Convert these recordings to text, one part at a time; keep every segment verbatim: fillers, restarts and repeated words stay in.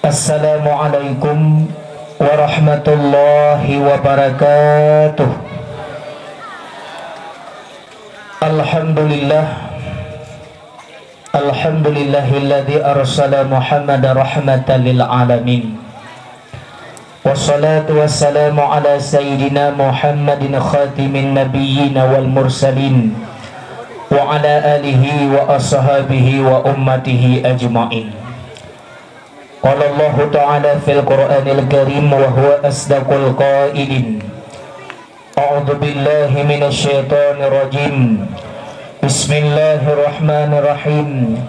Assalamualaikum warahmatullahi wabarakatuh. Alhamdulillah. Alhamdulillahilladzi arsala Muhammadar rahmatan lil alamin. Wassalatu wassalamu ala sayyidina Muhammadin khatimin nabiyyin wal mursalin, wa ala alihi wa ashabihi wa ummatihi ajmain. Qala Allahu ta'ala fil Qur'anil Karim wa huwa asdaqul qailin. A'udzu billahi minasy syaithanir rajim. Bismillahirrahmanirrahim.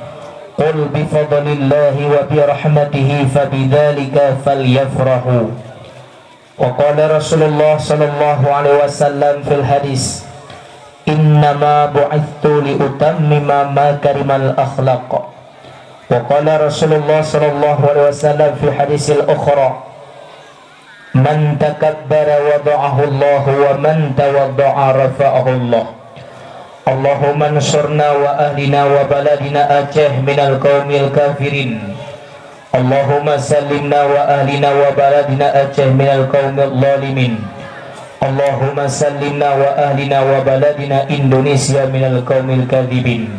Qul bi fadlillahi wa bi rahmatihi fa bidzalika falyafrahu. Wa qala Rasulullah sallallahu alaihi wasallam fil hadis, "Innama bu'itstu li utammima makarimal akhlaq." Wa qala Rasulullah sallallahu alaihi wasallam fi hadisil ukhra, "Man takabbara wada'ahu Allah, wa man tawadda'a rafa'ahu Allah." Allahumma ansurna wa ahlina wa baladina Aceh minal qaumil kafirin. Allahumma sallimna wa ahlina wa baladina Aceh minal qaumil zalimin. Allahumma sallimna wa ahlina wa baladina Indonesia minal qaumil kadzibin,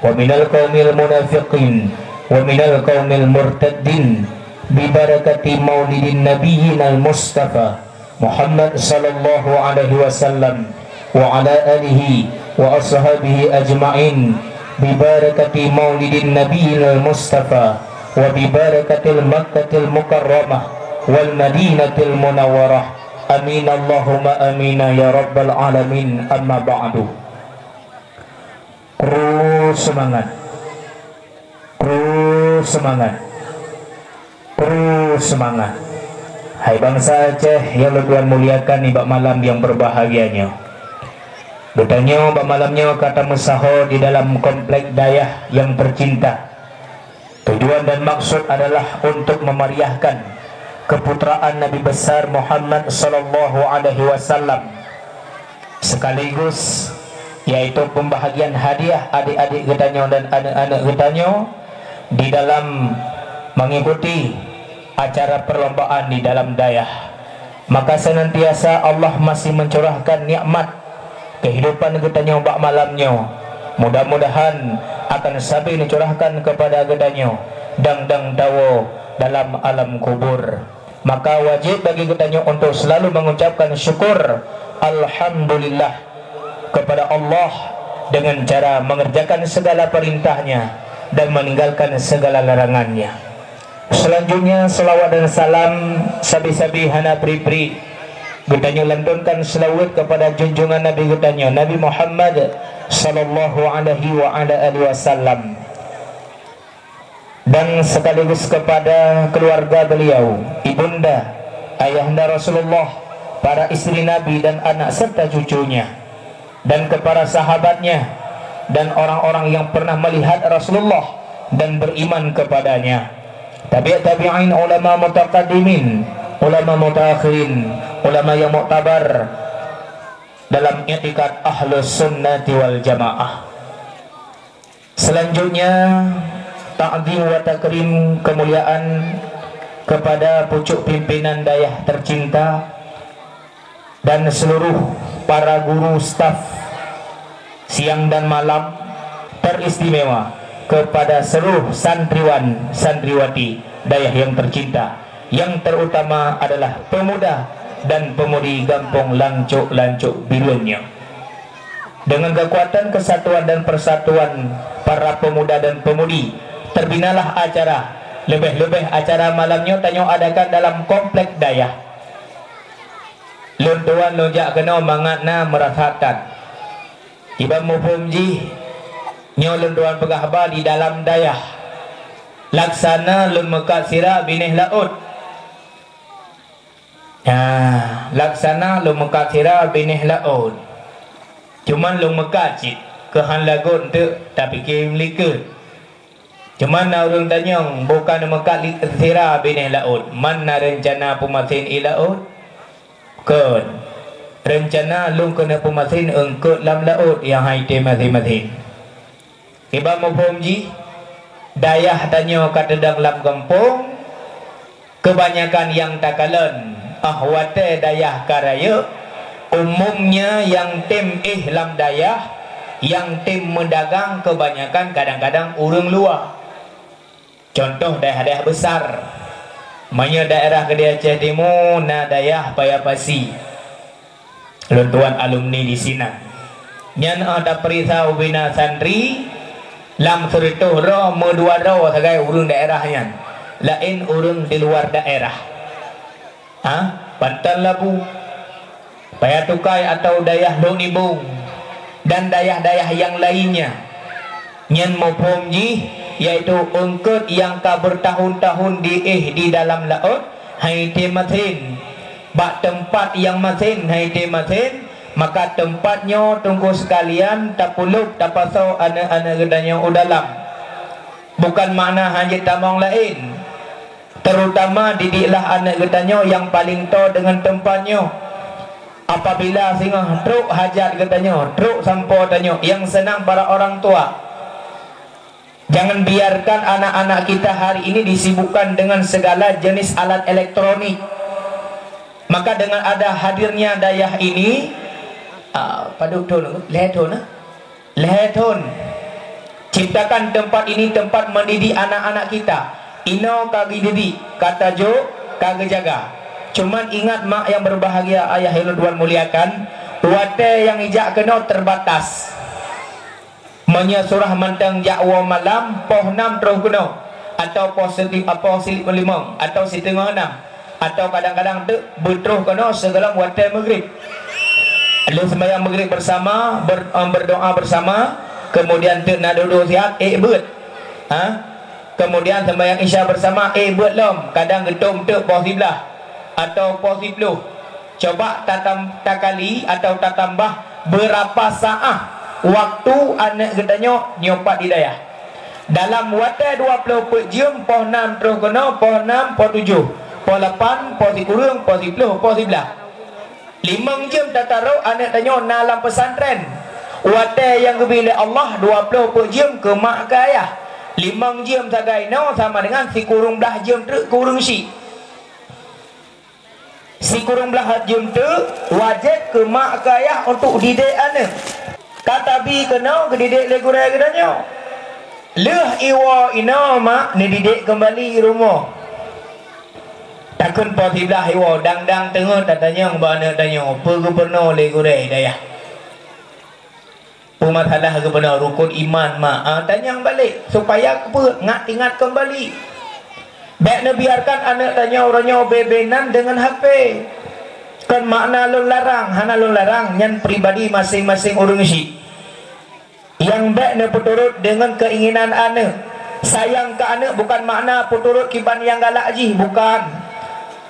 wa minal qaumil munafiqin, wa minal qaumil murtaddin, bi barakati maulidin nabiyyinal mustafa Muhammad sallallahu alaihi wasallam, wa ala alihi wa ashabihi ajma'in, bi barakati maulidin nabiyyinal mustafa, wa bi barakatil Makkatil Mukarramah wal Madinatil Munawwarah. Amin Allahumma amina ya rabbal alamin. Amma ba'du. Kru seumangat. Kru seumangat. Kru seumangat. Hai bansa Aceh nyang lôn tuan muliakan, nibak malam nyang beurbahagia nyoe. Geutanyoe bak malam nyoe ka tameusaho di dalam komplek dayah nyang teucinta. Tujuan dan maksud adalah untuk memeriahkan keputraan Nabi Besar Muhammad sallallahu alaihi wasallam, sekaligus yaitu pembahagian hadiah adik-adik geutanyoe dan aneuk-aneuk geutanyoe di dalam mengikuti acara perlombaan di dalam dayah. Maka senantiasa Allah masih mencurahkan nikmat kehidupan geutanyoe bak malam nyoe. Mudah-mudahan akan sabe neucurahkan kepada geutanyoe dang-dang tawoe dalam alam kubur. Maka wajib bagi geutanyoe untuk selalu mengucapkan syukur, alhamdulillah, kepada Allah dengan cara mengerjakan segala perintah-Nya dan meninggalkan segala larangan-Nya. Selanjutnya, salawat dan salam sabe-sabe hana pri-pri geutanyoe lantunkan seulaweuet kepada junjungan Nabi geutanyoe, Nabi Muhammad sallallahu alaihi wa ala alihi wasallam, dan sekaligus kepada keluarga beliau, ibunda, ayahanda Rasulullah, para istri Nabi dan anak serta cucunya, dan kepada sahabatnya dan orang-orang yang pernah melihat Rasulullah dan beriman kepadanya. Tabi' tabi'in, ulama mutaqaddimin, ulama mutaakhirin, ulama yang muktabar dalam i'tikad Ahlus Sunnati wal Jamaah. Selanjutnya, takzim wa takrim, kemuliaan kepada pucuk pimpinan dayah tercinta dan seluruh para guru staf siang dan malam, teristimewa kepada seluruh santriwan santriwati dayah yang tercinta, yang terutama adalah pemuda dan pemudi Gampông Lancok-Lancok Bireuen nyoe. Dengan kekuatan kesatuan dan persatuan para pemuda dan pemudi, terbinalah acara, leubeh-leubeh acara malam nyoe tanyoe adakan dalam komplek dayah. Lôn tuan lôn jak keunoe mangat na meurasa that. Kiban muphom jih, nyoe lôn tuan peugah haba di dalam dayah. Laksana lôn meukat sira binéh laôt. Nah, laksana lôn meukat sira binéh laôt. Cuman lôn meukat cit, keuhan lagot eunteuk tapike likot. Cuman na ureuëng tanyong, bôh ka neumeukat li-, sira binéh laôt, man na reuncana peumasen ié laôt? Kon. Reuncana lôn keuneuk peumasen eungkot lam laôt nyang hai tem masen-masen. Kiban muphom jih, dayah tanyoe ka teudong lam gampông, Keubanyakan nyang takalon, óh watée dayah ka rayeuk, umumnya nyang tem éh lam dayah, nyang tem meudagang keubanyakan kadang-kadang ureuëng luwa. Contoh daerah-daerah besar, meunyoe daerah Gadée Aceh Timu na dayah Paya Pasi. Lôn tuan alumni di sinan. Nyan óh tapeuriksa ubena santri, lam sireutôh droe meudua droe sagai ureuëng daerah nyan, laén ureuëng di luar daerah. Ha? Panton Labu, Paya Tukai atau dayah Lhok Nibong, dan dayah-dayah nyang lainnya. Nyan muphom jih, yaitu eungkôt nyang ka beurtahun-tahun diéh di dalam laôt, hai tem masen. Bak teumpat nyang masen hai tem masen, maka teumpat nyoe teungku seukalian tapulôb tapasoe aneuëk-aneuëk geutanyoe u dalam. Bukan makna hana jeuet tamong laén, terutama didiklah aneuëk geutanyoe nyang paleng toe deungon teumpat nyoe. Apabila singoh trok hajat geutanyoe, trok sampoe tanyoe, nyang seunang para orang tua. Jangan biarkan anak-anak kita hari ini disibukkan dengan segala jenis alat elektronik. Maka dengan ada hadirnya dayah ini, ah, padub thon, lhée thon, eh? Lhée thon. Ciptakan tempat ini tempat mendidik anak-anak kita. Inoe ka geudidik, ka tajok, ka geujaga. Cuman ingat mak yang berbahagia, ayah yang tuan muliakan, watée nyang ijak keunoe terbatas. Meunyoe surah mantong jak woe malam, poh nam troh keunoe, atau poh siti-, poh si limong, atau siteungoh nam, atau kadang-kadang teuk beutroh keunoe sigohlom watée meugrib. Lheueh sembahyang meugrib bersama, ber-, em, berdoa bersama, kemudian teuk na dudoe siat, ék beuet. Ha? Kemudian sembahyang isya bersama, ék beuet lom, kadang geutom teuk poh siblaih atau poh siploh. Coba tatam-, takali atau tatambah beurapa saáh waktu aneuëk geutanyoe nyoe pat di dayah. Dalam watée dua ploh peuet jeuem, poh nam troh keunoe, poh nam, poh tujoh, poh lapan, poh sikureueng, poh siploh, poh siblaih. Limong jeuem tatarok aneuëk tanyoe na lam pesantren. Watée nyang geubri lé Allah dua ploh peuet jeuem keu mak keu ayah. Limong jeuem sagai noe sama dengan sikureueng blaih jeuem treuk keu ureuëng syik. Sikureueng blaih jeuem teuk wajéb keu mak keu ayah untuk didik aneuëk. Ka tabi keunoe geudidik lé gurée geutanyoe. Lheueh iwoe inoe mak neudidik keumbali i rumoh. Takheun poh siblaih iwoe dang-dang teungeut tatanyong bak aneuëk tanyoe, peue geupeurunoe lé gurée dayah. Peue masalah geupeue rukon iman mak? Ah, tanyong balek supaya keupeue ngat ingat keumbali. Bék neubiarkan aneuëk tanyoe uroe nyoe bebe nan deungon H P. Kon makna lôn larang, hana lôn larang, nyan pribadi maséng-maséng ureuëng syik. Nyang bék neupeuturot deungon keuinginan aneuëk. Sayang keu aneuëk bukan makna peuturot kiban nyang galak jih, bukan.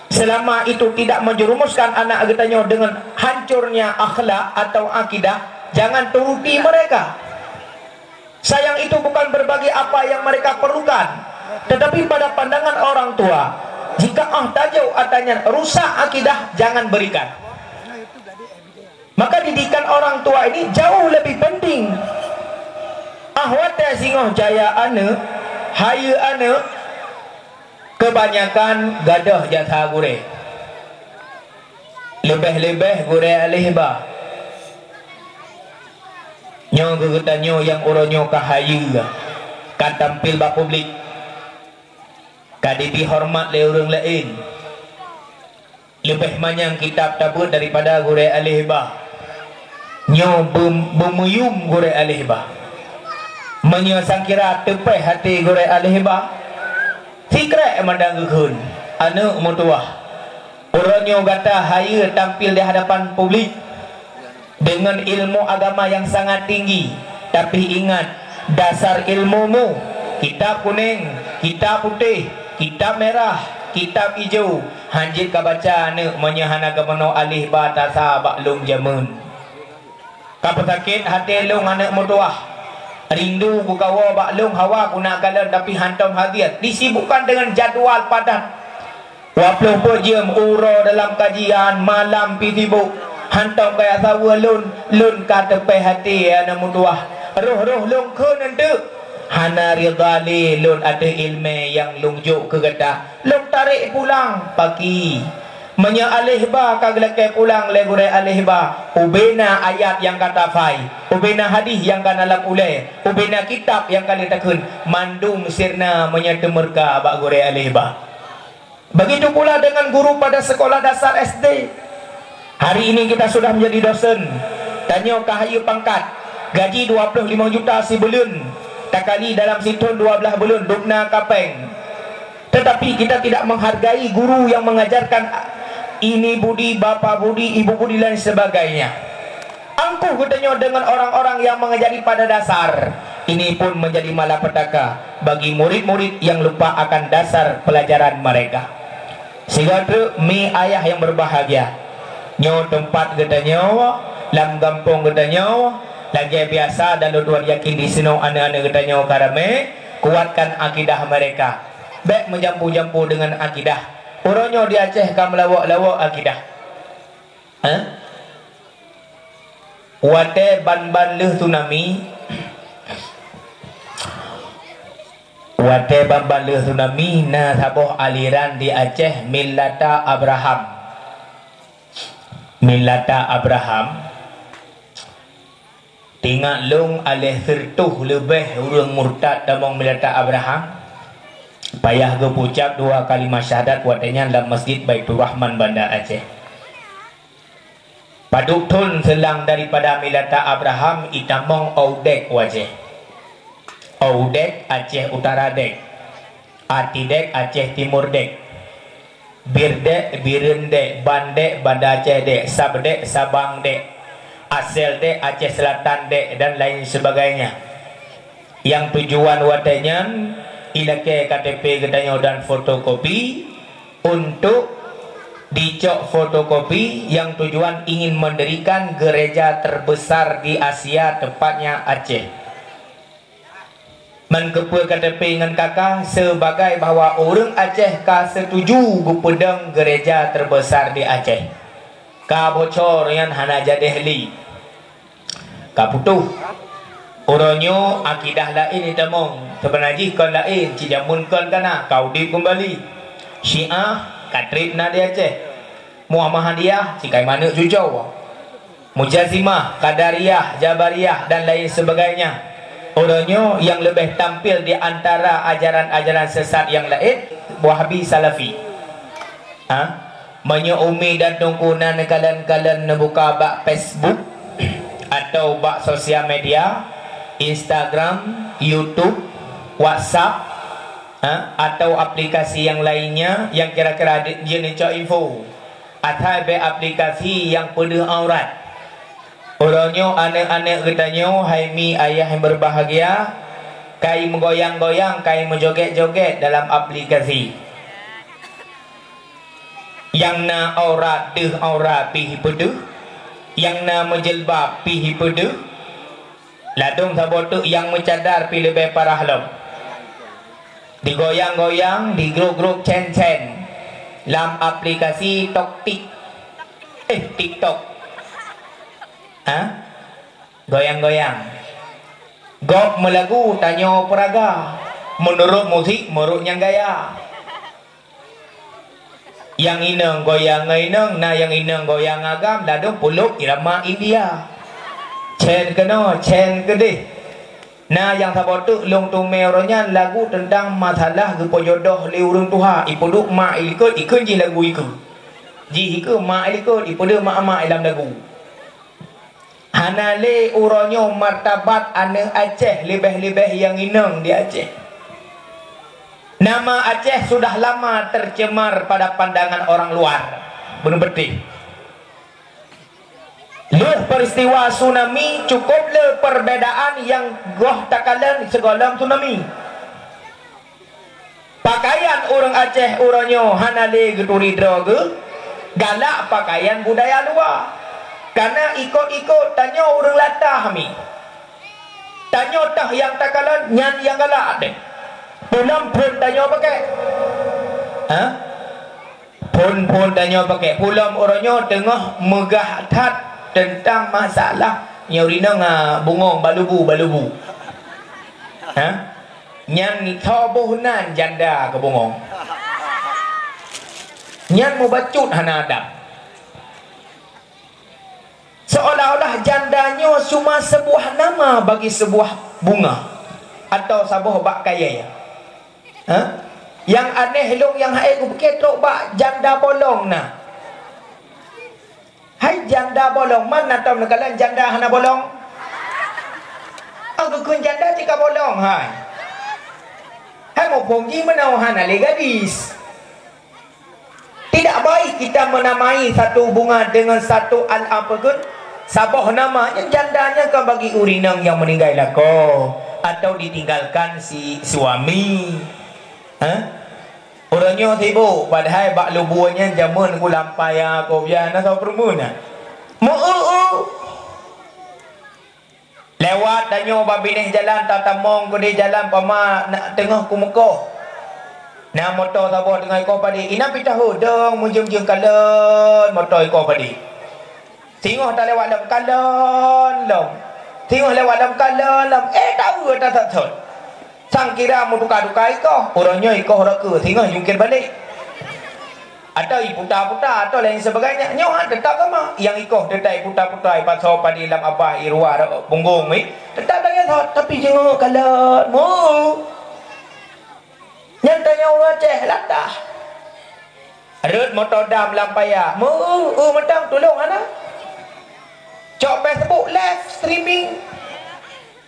Selama itu tidak menjerumuskan anak geutanyoe dengan hancurnya akhlak atau akidah, jangan turuti mereka. Sayang itu bukan berbagi apa yang mereka perlukan, tetapi pada pandangan orang tua, jika ah tajok atanyan rusak akidah, jangan berikan. Maka didikan orang tua ini jauh lebih penting. Ah watée singoh jaya aneuëk, hayeue aneuëk, keubanyakan gadôh jasa gurée. Leubeh-leubeh gurée Al-Hibah. Nyoe geutanyoe nyang uroe nyoe ka hayeue, ka tampil bak publik, ka jibri horeumat lé ureuëng laén. Leubeh manyang kitab tabeuet daripada gurée Al-Hibah. Nyoe beu-, beumeuyum gurée Al-Hibah. Meunyoe sangkira teupéh até gurée Al-Hibah, sikrék mandang geukheun, aneuëk meutuwah. Uroe nyoe gata hayeue tampil di hadapan publik deungon ilmu agama nyang sangat tinggi, tapi ingat, dasar ilmumu, kitab kunéng, kitab putéh, kitab mirah, kitab ijo, hana jeuet kabaca aneuëk meunyoe hana kameunoe alih ba tasa bak lom jameun. Ka peusakét até lôn aneuëk meutuwah. Rindu kukawoe bak lôn hawa guna kalon tapi hantom hadir. Disibukkan deungon jadwal padat. Dua ploh peuet jeuem uroe dalam kajian, malam pi sibuk. Hantom kaya saweue lôn, lôn ka teupéh até aneuëk meutuwah. Roh-roh lôn kheun eunteuk. Hana ridha lé lôn ateueh iéleumé nyang lôn jok keu gata. Lôn tarek pulang, paki. Meunyoe aléh ba ka geulakée pulang lé gurée aléh ba, ubena ayat nyang ka tafai, ubena hadih nyang ka na lam ulée, ubena kitab nyang ka lheueh takheun, mandum sirna meunyoe teumeurka bak gurée aléh ba. Begitu pula dengan guru pada sekolah dasar S D. Hari ini kita sudah menjadi dosen. Tanyoe ka hayeue pangkat, gaji dua puluh lima juta sibuleuen, takali dalam sithon dua belas buleuen, dubna kapeng. Tetapi kita tidak menghargai guru yang mengajarkan ini budi, bapa budi, ibu budi, dan sebagainya. Angkuh geutanyoe deungon orang-orang nyang mengajari pada dasar. Ini pun menjadi malapetaka bagi murid-murid nyang lupa akan dasar pelajaran mereka. Sigoe treuk mi ayah nyang berbahagia, nyoe teumpat geutanyoe lam gampông geutanyoe, lagée biasa dan lôn tuan yakin disinoe aneuëk-aneuëk geutanyoe ka ramé. Kuatkan akidah mereka. Bék meujampu-jampu deungon akidah. Uroe nyoe di Aceh ka meulawok-lawok akidah. Hah? Watée ban-ban lheueh tsunami, watée ban-ban lheueh tsunami, na saboh aliran di Aceh, Millata Abraham. Millata Abraham, tingat lôn aléh seureutoh leubeh ureuëng murtad tamong Millata Abraham, payah geupeucab dua kalimat syahadat watée nyan lam Masjid Baiturrahman Banda Aceh. Padub thon seulang daripada Millata Abraham itamong Oudek u Aceh. Oudek, Aceh Utara dek. Atidek, Aceh Timur dek. Birdek, Bireuen dek. Bandek, Banda Aceh dek. Sabdek, Sabang dek. Aseldek, Aceh Selatan dek, dan lain sebagainya. Yang tujuan watée nyan ilakée K T P geutanyoe dan fotokopi, untuk dicok fotokopi yang tujuan ingin mendirikan gereja terbesar di Asia, tepatnya Aceh. Meukeupeu K T P ngon K K sebagai bahwa ureuëng Aceh ka setuju geupeudong gereja terbesar di Aceh. Ka bocor nyan hana jadeh li. Ka putôh. Uroe nyoe akidah laén itamong. Seubeuna jih kon laén, cit jameun kon ka na, ka udeb keumbali. Syiah ka treb na di Aceh. Muhammadiyah, cikai maneuk cucoe. Mujazimah, Qadariyah, Jabariyah, dan lain sebagainya. Uroe nyoe nyang leubeh tampil di antara ajaran-ajaran sesat nyang laén, Wahabi Salafi. Ha? Meunyoe umi dan teungku na neukalon-kalon neubuka bak Facebook atau bak sosial media, Instagram, YouTube, WhatsApp, ha, atau aplikasi yang lainnya yang kira-kira di-, jeuet neucok info, asai bék aplikasi nyang peudeuh aurat. Uroe nyoe aneuëk-aneuëk geutanyoe, hai mi ayah nyang berbahagia, kai meugoyang-goyang, kai meujogét-jogét dalam aplikasi. Nyang na aurat deuh aurat pih ipeudeuh, nyang na meujilbab pih ipeudeuh, ladôm saboh teuk nyang meucadar pih leubeh parah lom. Digoyang-goyang, di grup-grup cen-cen lam aplikasi Toktik, eh, TikTok. Ha? Goyang-goyang. Gob meulagu, tanyoe peuraga. Meunurot musik, meunurot nyang gaya. Nyang inong goyang ngon inong, na nyang inong goyang agam, ladôm pulop irama India. Cen keunoe, cen keudeh. Na nyang saboh teuk lôn teumé uroe nyan lagu teuntang masalah geupeujodoh lé ureuëng tuha, ipeuduek mak ilikot, ikheun jih lagu ikeue. Jih ikeue mak ilikot, ipeudeuh mak-mak i lam lagu. Hana lé uroe nyoe martabat aneuëk Aceh leubeh-leubeh nyang inong di Aceh. Nama Aceh sudah lama tercemar pada pandangan orang luar. Beuneubeuteh. Lheueh peristiwa tsunami, cukup le perbedaan nyang goh takalon sigohlom tsunami. Pakaian ureuëng Aceh uroe nyoe hana lé geuturi droe geuh, galak pakaian budaya luwa. Kana ikot-ikot tanyoe ureuëng latah mi. Tanyoe tah nyang takalon nyan nyang galak deh. Pulom phon tanyoe pakè. Ha? Phon-phon tanyoe pakè. Pulom uroe nyoe teungoh meugah that teuntang masalah nyoe rinong, ah, bungong balubu-balubu. Ha? Nyan soe boh nan janda keu bungong. Nyan mubacut hana adab. Seolah-olah janda nyoe cuma sebuah nama bagi sebuah bunga atau saboh bak kayèe. Ha? Nyang aneh lôn nyang hai kupike trok bak janda bolong na. Hai janda bolong, man na tom neukalon janda hana bolong? Aku kun janda cit ka bolong hai. Hai muphom jih meunoe hana lé gadis. Tidak baik kita menamai satu bunga dengan satu al-, apa kun, saboh nama nyan janda nyan kan bagi ureueng inong nyang meuninggai lakoe atau ditinggalkan si suami. Ha? Ureueng nyoe sibuk, padahai bak lubue nyan jameun ku lampai ya, ko biasa na saboh peureumeun na. Meu-eu-eu. Lewat tanyoe bak binéh jalan, tatamong keudeh jalan, pama na teungoh kumeukoh. Na moto saboh teungoh ikoh padé, inan pih tahu dong meujeueng-jeueng kalon moto ikoh padé. Singoh talewat lom kalon lom. Singoh lewat lom kalon lom. Eh, tahu ata sat-sot. Sang kira meutuka-tuka ikoh, uroe nyoe ikoh rot keu singoh jungkir balek. Atau iputa-puta atau lain sebagainya. Nyoe han teutap sama. Nyang ikoh teutap iputa-puta, ipasoe padé lam abah, iruwah punggong, eh, teutap lagèe thot, tapi jeuet kalon mu. Nyan tanyoe ureueng Aceh latah. Rhot moto dam lam paya. Meu-eu-eu mantong tulông hana. Cok Facebook live streaming.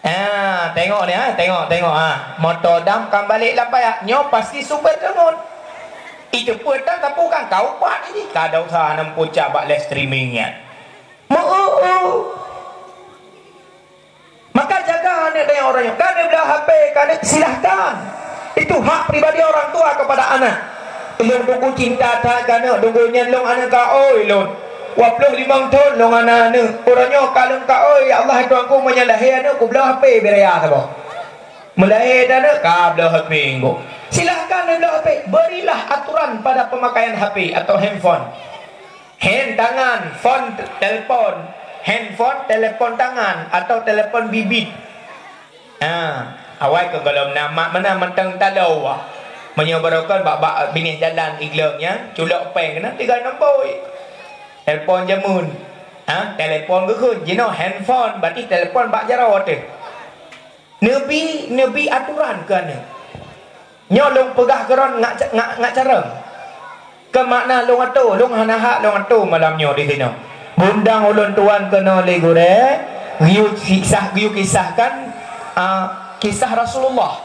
Ha, tengok ni ha, tengok, tengok ha. Moto dam kan balek lam paya. Nyoe pasti super teungon. Itu pun tak tapu kan kau buat ini. Kada usah nam pucak bak live streaming nyan. Meu-eu-eu. Maka jaga aneuk tanyoe uroe nyoe. Ka neubloe H P, ka neubloe, silahkan. Itu hak pribadi orang tua kepada anak. Ilôn teungku cinta that keu aneuk, teungku nyan lôn aneuk ka oi lôn. Dua ploh limong thon lôn hana aneuk. Uroe nyoe ka lôn ka oi, ya Allah Tuhanku, meunyoe lahé aneuk kubloe H P beu raya saboh. Meulahé aneuk ka bloe H P engko. Silahkan neubloe H P. Berilah aturan pada pemakaian H P atau handphone. Hand tangan, phone telepon, handphone telepon tangan atau telepon bibit. Ha, awai keu gohlom na mak meunan mantong talo wah. Meunyoe barokon bak-bak binéh jalan igleng nyan, culok péng keunan tinggai nombor. Telepon jameun. Ha, telepon geukheun jinoe handphone, berarti telepon bak jaroe teuh. Neubi, neubi aturan keu aneuk. Nyoe lôn peugah keu droen ngak, ngak, ngak carông. Keu makna lôn atô, lôn hana hak lôn atô malam nyoe di sinoe. Beundang ulôn tuan keunoe lé gurée, geuyue kisah, geuyue kisahkan, a, kisah Rasulullah.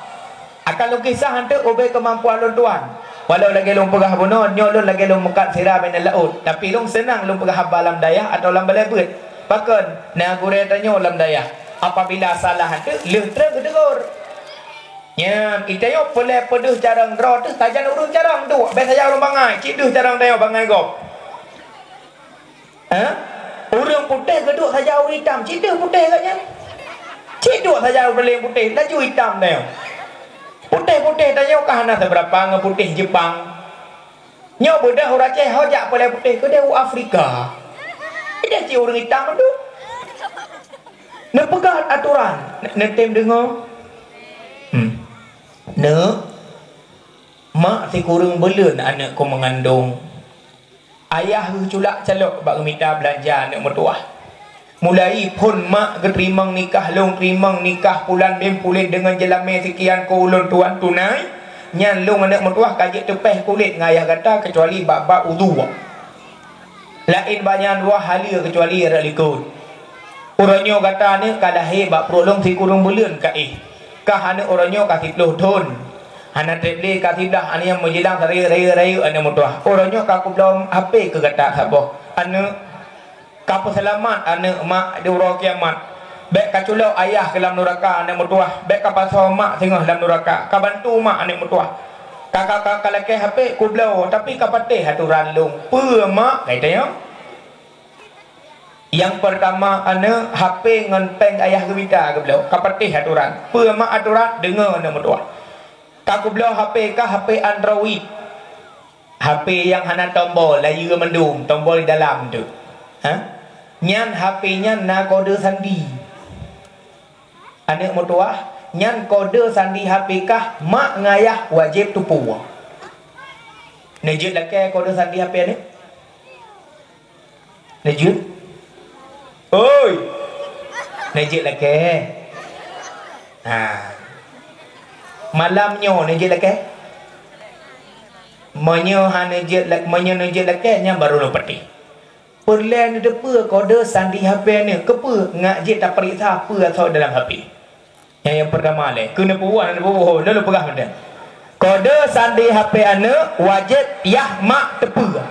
Akan lôn kisah eunteuk ubé keumampuan lôn tuan. Walau lagée lôn peugah bunoe, nyoe lôn lagée lôn meukat sira binéh laôt, tapi lôn seunang lôn peugah haba lam dayah atawa lam balée beuet. Pakon, na gurée tanyoe lam dayah, apabila salah eunteuk, lheueh treuk geutegur. Nyan, geutanyoe peulée peudeuh carông droe teuh sajan ureuëng carông duek, bék sajan ureuëng bangai, cit deuh carông tanyoe bangai gob. Ha? Ureuëng putéh geuduek sajan ureuëng itam, cit deuh putéh gobnyan. Cit duek sajan ureuëng putéh, laju itam tanyoe. Putéh-putéh tanyoe ka hana seubeurapa ngon putéh Jepang. Nyoe beudôh ureuëng Aceh ho jak peulée putéh keudeh u Afrika. Ideh cit ureuëng itam mandum. Neupeugah aturan, ne-, neutem deungoe. Hmm. Neuk, mak sikureueng buleuen aneuk ku meungandong. Ayah geuculak calok bak geumita beulanja aneuk meutuwah. Mulai phon mak geuteurimong nikah, lôn teurimong nikah pulan bin pulet deungon jeulamé sikian keu ulôn tuan tunai, nyan lôn aneuk meutuwah ka jeuet teupéh kulét ngon ayah gata keucuali bak-bak udue. Laén bak nyan dua haleue keucuali rot likot. Uroe nyoe gata aneuk ka lahé bak pruet lôn sikureueng buleuen ka éh. Kah aneuk uroe nyoe ka siploh thon. Hana treb lé ka siblaih aneuk nyang meujilang rayeuk-rayeuk aneuk meutuwah. Uroe nyoe ka kubloe H P keu gata saboh. Aneuk Ka peuseulamat aneuk mak di uroe kiamat. Bék ka culok ayah keu lam nuraka aneuk meutuwah. Bék ka pasoe mak singoh lam nuraka. Ka bantu mak aneuk meutuwah. Ka, ka, ka, ka lakée H P kubloe, tapi ka patéh aturan lôn. Peue mak? Kai tanyong. Nyang peurtama aneuk H P ngon péng ayah geumita geubloe. Ka patéh aturan. Peue mak aturan? Deungoe aneuk meutuwah. Ka kubloe H P ka H P Android. H P nyang hana tombol, layeue mandum, tombol di dalam tu. Ha? Nyan H P nyan na kode sandi. Aneuk meutuwah, Nyan kode sandi H P kah mak ngon ayah wajéb teupeu. Neujeuet lakée kode sandi H P aneuk? Neujeuet? Oi! Neujeuet lakée? Ha. Malam nyoe neujeuet lakée? Meunyoe hana jeuet la-, meunyoe neujeuet lakée, nyan barô lôn patéh. Peureulée neuteupeue kode sandi H P aneuk, keupeue ngak jeuet tapeuriksa peue asoe dalam H P. Nyang, nyang peurtama lé, keu neupeubuet hana neupeubuet, lôn peugah mantong. Kode sandi H P aneuk wajéb yah mak teupeue.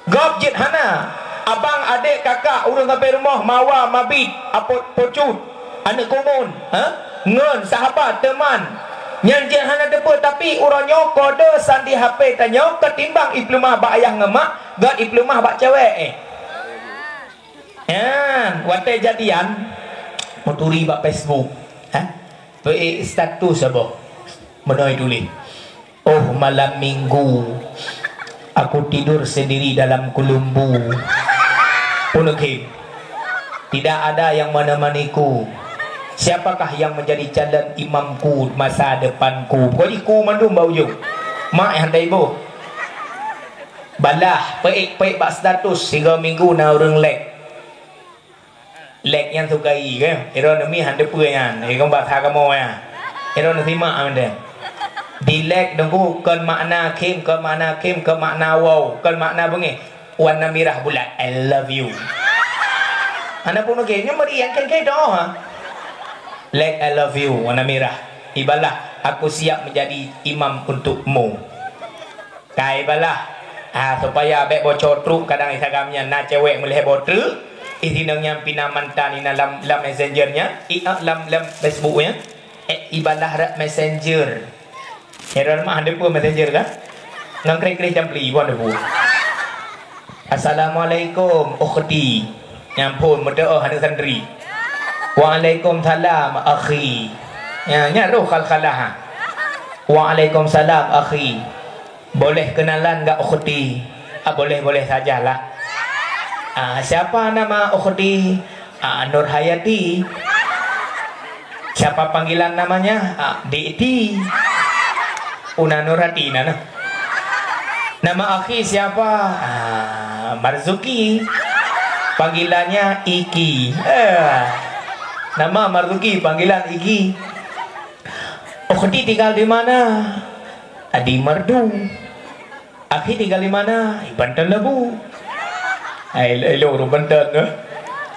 Gob jeuet hana, abang, adék, kakak, ureuëng sampé rumoh, mawa, mabit, apot, pocut, aneuk kumun, ha? Ngon sahabat, teuman. Nyan jeuet hana teupeue, tapi uroe nyoe kode sandi H P tanyoe ketimbang ipeuleumah bak ayah ngon mak, göt ipeuleumah bak cewek, eh. Nyan, watée jadian, meuturi bak Facebook, ha? Peuék status saboh. Meunoe tuléh, "Oh, malam minggu, aku tidur sendiri dalam kulumbu." Peue neukhém, "Tidak ada yang menemaniku. Siapakah yang menjadi calon imamku masa depanku?" Pokok jih ku mandum bak ujong. Mak nyang hana iboh. Balah, peuék-peuék bak status, sigoe minggu na ureuëng like. Like nyan sukai, kan? Ironomi hana teupeue nyan. Ironomi bahasa kamoe nyan. Ironomi simak mantong. Di like teungku kon makna khém, kon makna khém, kon makna wow, kon makna beungéh. Warna mirah bulat. I love you. Hana pun oke. Nyoe beri yang kén-kén doh, ha. Like I love you, warna mirah. Ibalah, aku siap menjadi imam untukmu. Kai balah. Ah, supaya bék boco trok kadang Instagram nyan na cewek meulhèe boh treuk, izinong nyan pina mantan ina lam, lam messenger nyan, i, ah, lam, lam Facebook nyan. Eh, ibalah rak messenger. Heran mah deungon messenger kan? Ngon kreh-kreh campli pun deungon. "Assalamualaikum, ukhti." Nyan phon meudoa aneuk santri. "Waalaikumsalam, akhi." Nya, nya roh khalkhalah, ha. "Waalaikumsalam, akhi. Boleh kenalan enggak, ukhti?" "Ah, boleh, boleh sajalah." "Ah, siapa nama ukhti?" "Ah, Nurhayati." "Siapa panggilan namanya?" "Ah, Dikti." "Una Nurhati na, nah." "Nama akhi siapa?" "Ah, Marzuki. Panggilannya Iki." Eh, nama Marzuki, panggilan Iki. "Ukhti tinggal di mana?" "Ah, di Merdu." "Akhi tinggal di mana?" "Di Banten Lebu." Hai, elo, elo ureuëng Banten, eh.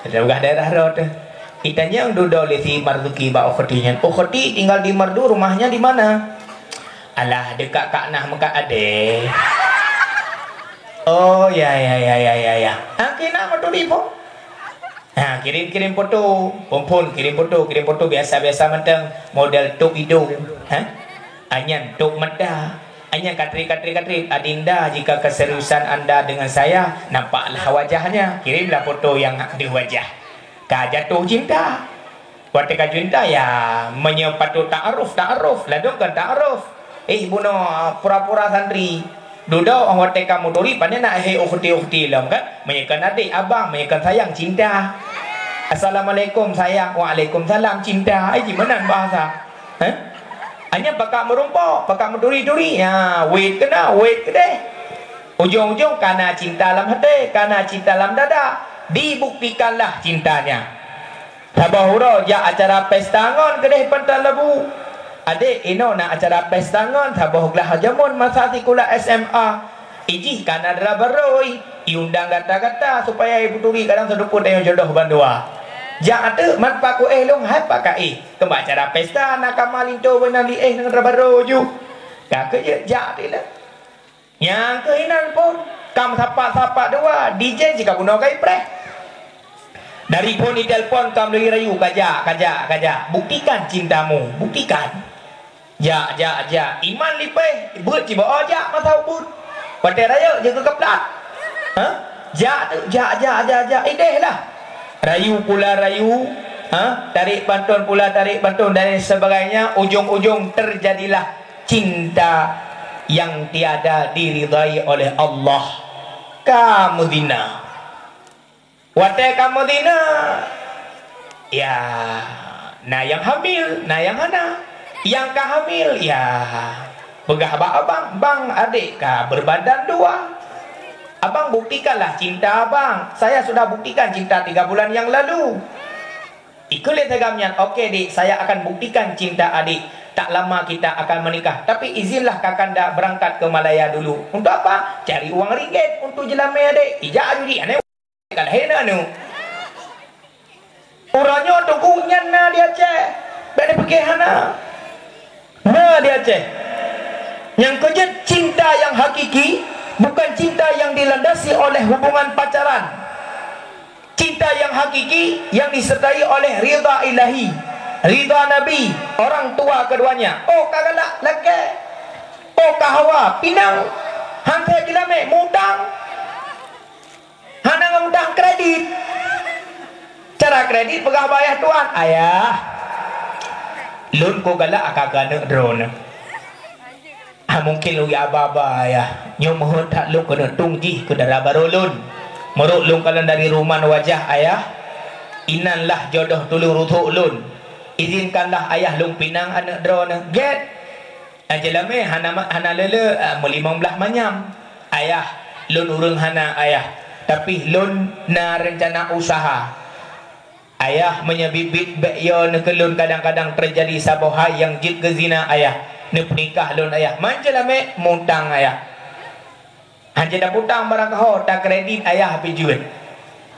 Ada peugah daerah rot, eh. Itanyong dudoe lé si Marzuki bak ukhti nyan. "Ukhti tinggal di Merdu, rumahnya di mana?" "Alah, dekat Kak Nah meukat adé." "Oh, ya, ya, ya, ya, ya, ya." Angkina meuturi po. Ha, kirim-kirim foto. Phon-phon, kirim foto, kirim foto biasa-biasa mantong. Model tok idong. Ha? Anyan tok mata. Anyan katrik-katrik-katrik. "Adinda, jika keseriusan anda dengan saya, nampaklah wajahnya." Kirimlah foto yang deuh wajah. Ka jatuh cinta. Watée ka cinta, ya, meunyoe patut ta'aruf, ta'aruf. Ladôm kan ta'aruf. Eh, bunoe pura-pura santri. Dudoe watée ka meuturi, pane na, "Hei, ukhti-ukhti lom," kan? Meunyoe kon adék, abang, meunyoe kon sayang, cinta. "Assalamualaikum, sayang." "Waalaikumsalam, cinta." Ai, jimeunan bahasa. Hah? Hanya pakat meurumpok, pakat meuturi-turi. Ya, wait keunoe, wait keudeh. Ujong-ujong kana cinta lam até, kana cinta lam dada. Dibuktikanlah cintanya. Saboh uroe jak acara pesta ngon keudeh Panton Lebu. Adék, inoe na acara pesta ngon saboh glah jameun masa sikula S M A. Ijih kana dara barô, iundang gata-gata supaya ipeuturi kadang seudukut tanyoe jodoh bandua. Jak ateueh man paku éh lôn hai pakai. Keumah acara pesta na kama linto beunan di éh ngon dara barô ju. Ka keu jeuet jak ateueh lah. Nyang keuh inan phon, kam sapat-sapat dua, D J jika bunoe ka ipreh. Dari phon itelpon kam lheueh rayu, "Kajak, kajak, kajak, buktikan cintamu, buktikan." Jak, jak, jak, iman lipéh, beuet cibao jak masa ubit. Watée rayeuk jeuet keu keuplat. Ha? Jak tu, jak, jak, jak, jak, ideh lah. Rayu pula rayu, ha? Tarék panton pula tarék panton dan lain sebagainya, ujong-ujong terjadilah cinta yang tiada diridai oleh Allah. Ka meuzina. Watée ka meuzina, ya, Na nyang hamil, na nyang hana. Nyang ka hamil, ya, peugah bak abang, "Bang, adék ka berbadan dua. Abang, buktikanlah cinta abang. Saya sudah buktikan cinta tiga bulan yang lalu." Ikheun lé si agam nyan, "Oke, Dek, saya akan buktikan cinta adik. Tak lama kita akan menikah. Tapi izinlah kakanda berangkat ke Malaya dulu." "Untuk apa?" "Cari uang ringgit untuk jeulamé adik." Ijak aju di aneuëk. Ka lahé na aneuëk. Uroe nyoe teungku nyan na di Aceh. Bèk neupiké hana. Na di Aceh. Nyang keujeuet, cinta yang hakiki bukan cinta yang dilandasi oleh hubungan pacaran. Cinta yang hakiki yang disertai oleh ridha ilahi, ridha Nabi, orang tua keduanya. Oh, ka galak lakèe. Oh, ka hawa, pinang. Han sép jeulamé, mutang. Hana ngon mutang, kredit. Cara kredit, peugah bak ayah tuan, "Ayah, lôn keu galak aka keu aneuëk droeneuh." "Ah, mungkin lôn aba-aba, Ayah. Nyoe meuheuet that lôn keuneuk tueng jih keu dara barô lôn. Meurok lôn kalon dari ruman wajah, Ayah. Inan lah jodoh tuleueng rusok lôn. Izinkanlah, Ayah, lôn pinang aneuëk droeneuh." Gét. Jeulamé hana ma-, hana le-le, ah, meulimong blaih manyam. "Ayah, lôn ureuëng hana, Ayah. Tapi lôn na reuncana usaha." "Ayah, meunyoe biet-biet bèk yo neuh keu lôn, kadang-kadang teujadi saboh hai nyang jeuet keu zina, Ayah. Neupeunikah lôn, Ayah." Man jeulamé mutang, Ayah. Han jeuet taputang barang kaho, takredit, Ayah, pih jeuet.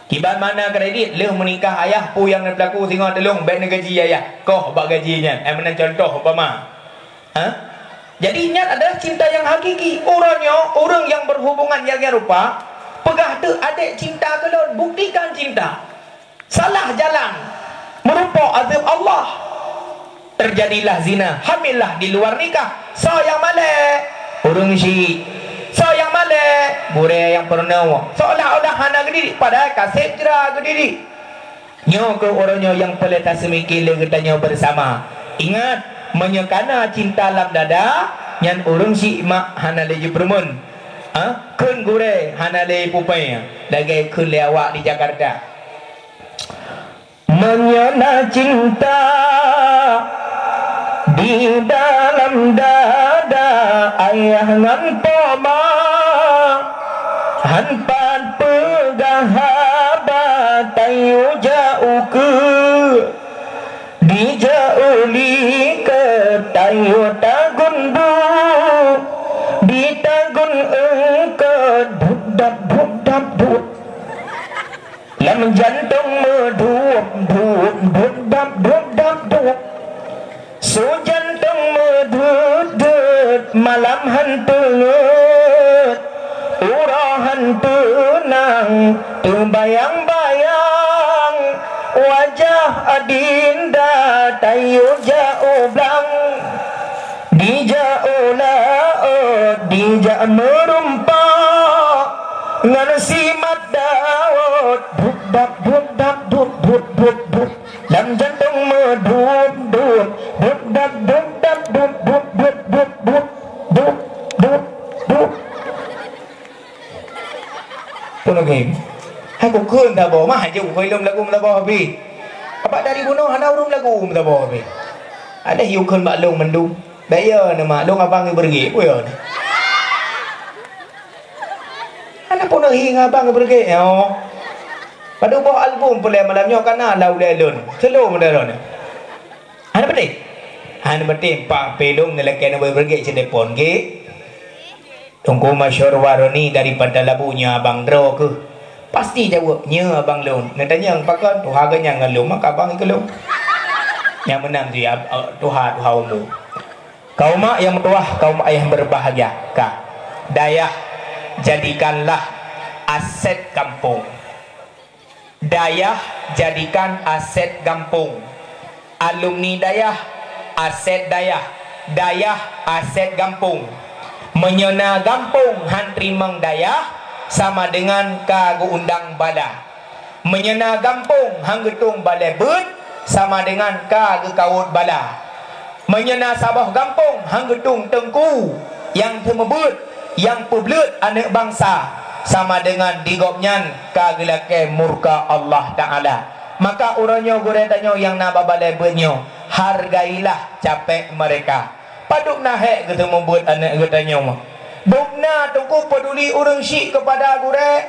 Kiban mana kredit, lheueh meunikah, Ayah, peue nyang neupeulaku singoh teulông, bèk neugaji, Ayah. Koh bak gaji nyan. Eh, meunan contoh umpama. Ha? Jadi, nyan adalah cinta yang hakiki. Uroe nyoe, ureuëng nyang berhubungan nyang, nyang rupa, peugah teuk, "Adék, cinta keu lôn, buktikan cinta." Salah jalan, meurumpok azab Allah. Terjadilah zina, hamillah di luar nikah. Soe nyang malèe? Ureuëng syiek. Soe nyang malèe? Gurèe nyang peurunoe. Seolah-olah hana geudidik, padahai ka sép jra geudidik. Nyoe keuh uroe nyoe nyang peureulèe taseumike lé geutanyoe beusama. Ingat, meunyoe kana cinta lam dada, nyan ureuëng syiek mak hana lé jipeurumeuen. Ha? Kheun gurèe hana lé pupèe, lagèe kheun lé awak di Jakarta. Meunyoe na cinta di dalam dada ayah ngon poma, han pat peugah haba tayue jak ukeue. Dijak u likot tayue tagun bu, ditagun eungkot, dub dab, dub dab, dub. Lam jantong meudup, dup, dup dab, dup dab, dup. Su jantong meudut-dut, malam han teungeut, uroe han teunang, teubayang-bayang, wajah adinda tayue jak u blang, dijak u laôt, dijak meurumpok ngon simat Daud, dub dab, dub dab, dub, dub, dub, dub. Lam jantong meudup-dup, dup dab, dup dab, dup, dup, dup, dup, dup, dup, dup, dup. Peue lagèe? Hai kukheun saboh, mah jeuet kukheun lôn lagu meusaboh pih. Abak dari bunoe hana ureueng lagu meusaboh pih. Ada yue kheun bak lôn mandum. Bèk yo neuh mak, lôn abang geubeureuguek, peue yo neuh? Hana peunoh hi ngon abang geubeureuguek nyoe. Padub boh album peureulèe malam nyoe ka na lam ulèe lôn. Seulom dah lôn. Hana peudeh. Hana peudeh, empat pèh lôn neulakèe neubeureuguek cit depan gèt. Teungku Masyhur Waroni dari Pantalabu nyoe abang droe keuh. Pasti jaweueb, "Nyoe abang lôn." Neutanyong, "Pakon?" "Tuha geuh nyan ngon lôn, maka abang ikeu lôn." Nyang meunan tu ya, tuha, tuha umu. Kaum mak yang meutuwah, kaum ayah yang berbahagia. Ka. Dayah, jadikanlah aset gampông. Dayah, jadikan aset gampông. Alumni dayah, aset dayah. Dayah, aset gampông. Meunyoe na gampông han teurimong dayah, sama dengan ka geuundang bala. Meunyoe na gampông han geutueng balèe beuet, sama dengan ka geukawot bala. Meunyoe na saboh gampông han geutueng teungku nyang seumeubeuet, nyang peubleuet aneuk bansa, sama dengan di gobnyan ka geulakèe murka Allah Taala. Maka uroe nyoe gurée tanyoe nyang na bak balée beuet nyoe, hargailah capek mereka. Padub na hék geuteumeubeuet aneuëk geutanyoe. Dub na teungku peuduli ureuëng syik keupada gurée?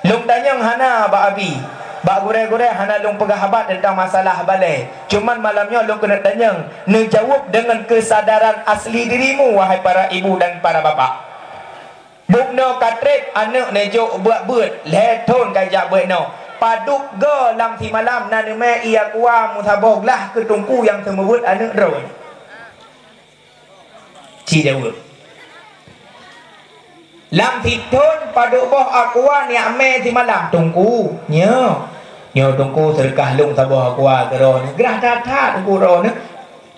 Lôn tanyong hana bak abi. Bak gurée-gurée hana lôn peugah habat teuntang masalah balée. Cuman malam nyoe lôn keuneuk tanyong, neujaweueb deungon keusadaran asli dirimu, wahai para ibu dan para bapak. Bubnoe ka treb aneuëk neujok beuet-beuet, lhée thon ka jak beuet noe. Padub goe lam simalam na neumé ie aqua meusaboh glah keu teungku nyang seumeubeuet aneuëk droe? Ci jaweueb. Lam sithon padub boh aqua neujak mé simalam, teungku. Nyoe, nyoe teungku seudeukah lôn saboh aqua keu droeneuh. Grah that-that teungku droeneuh.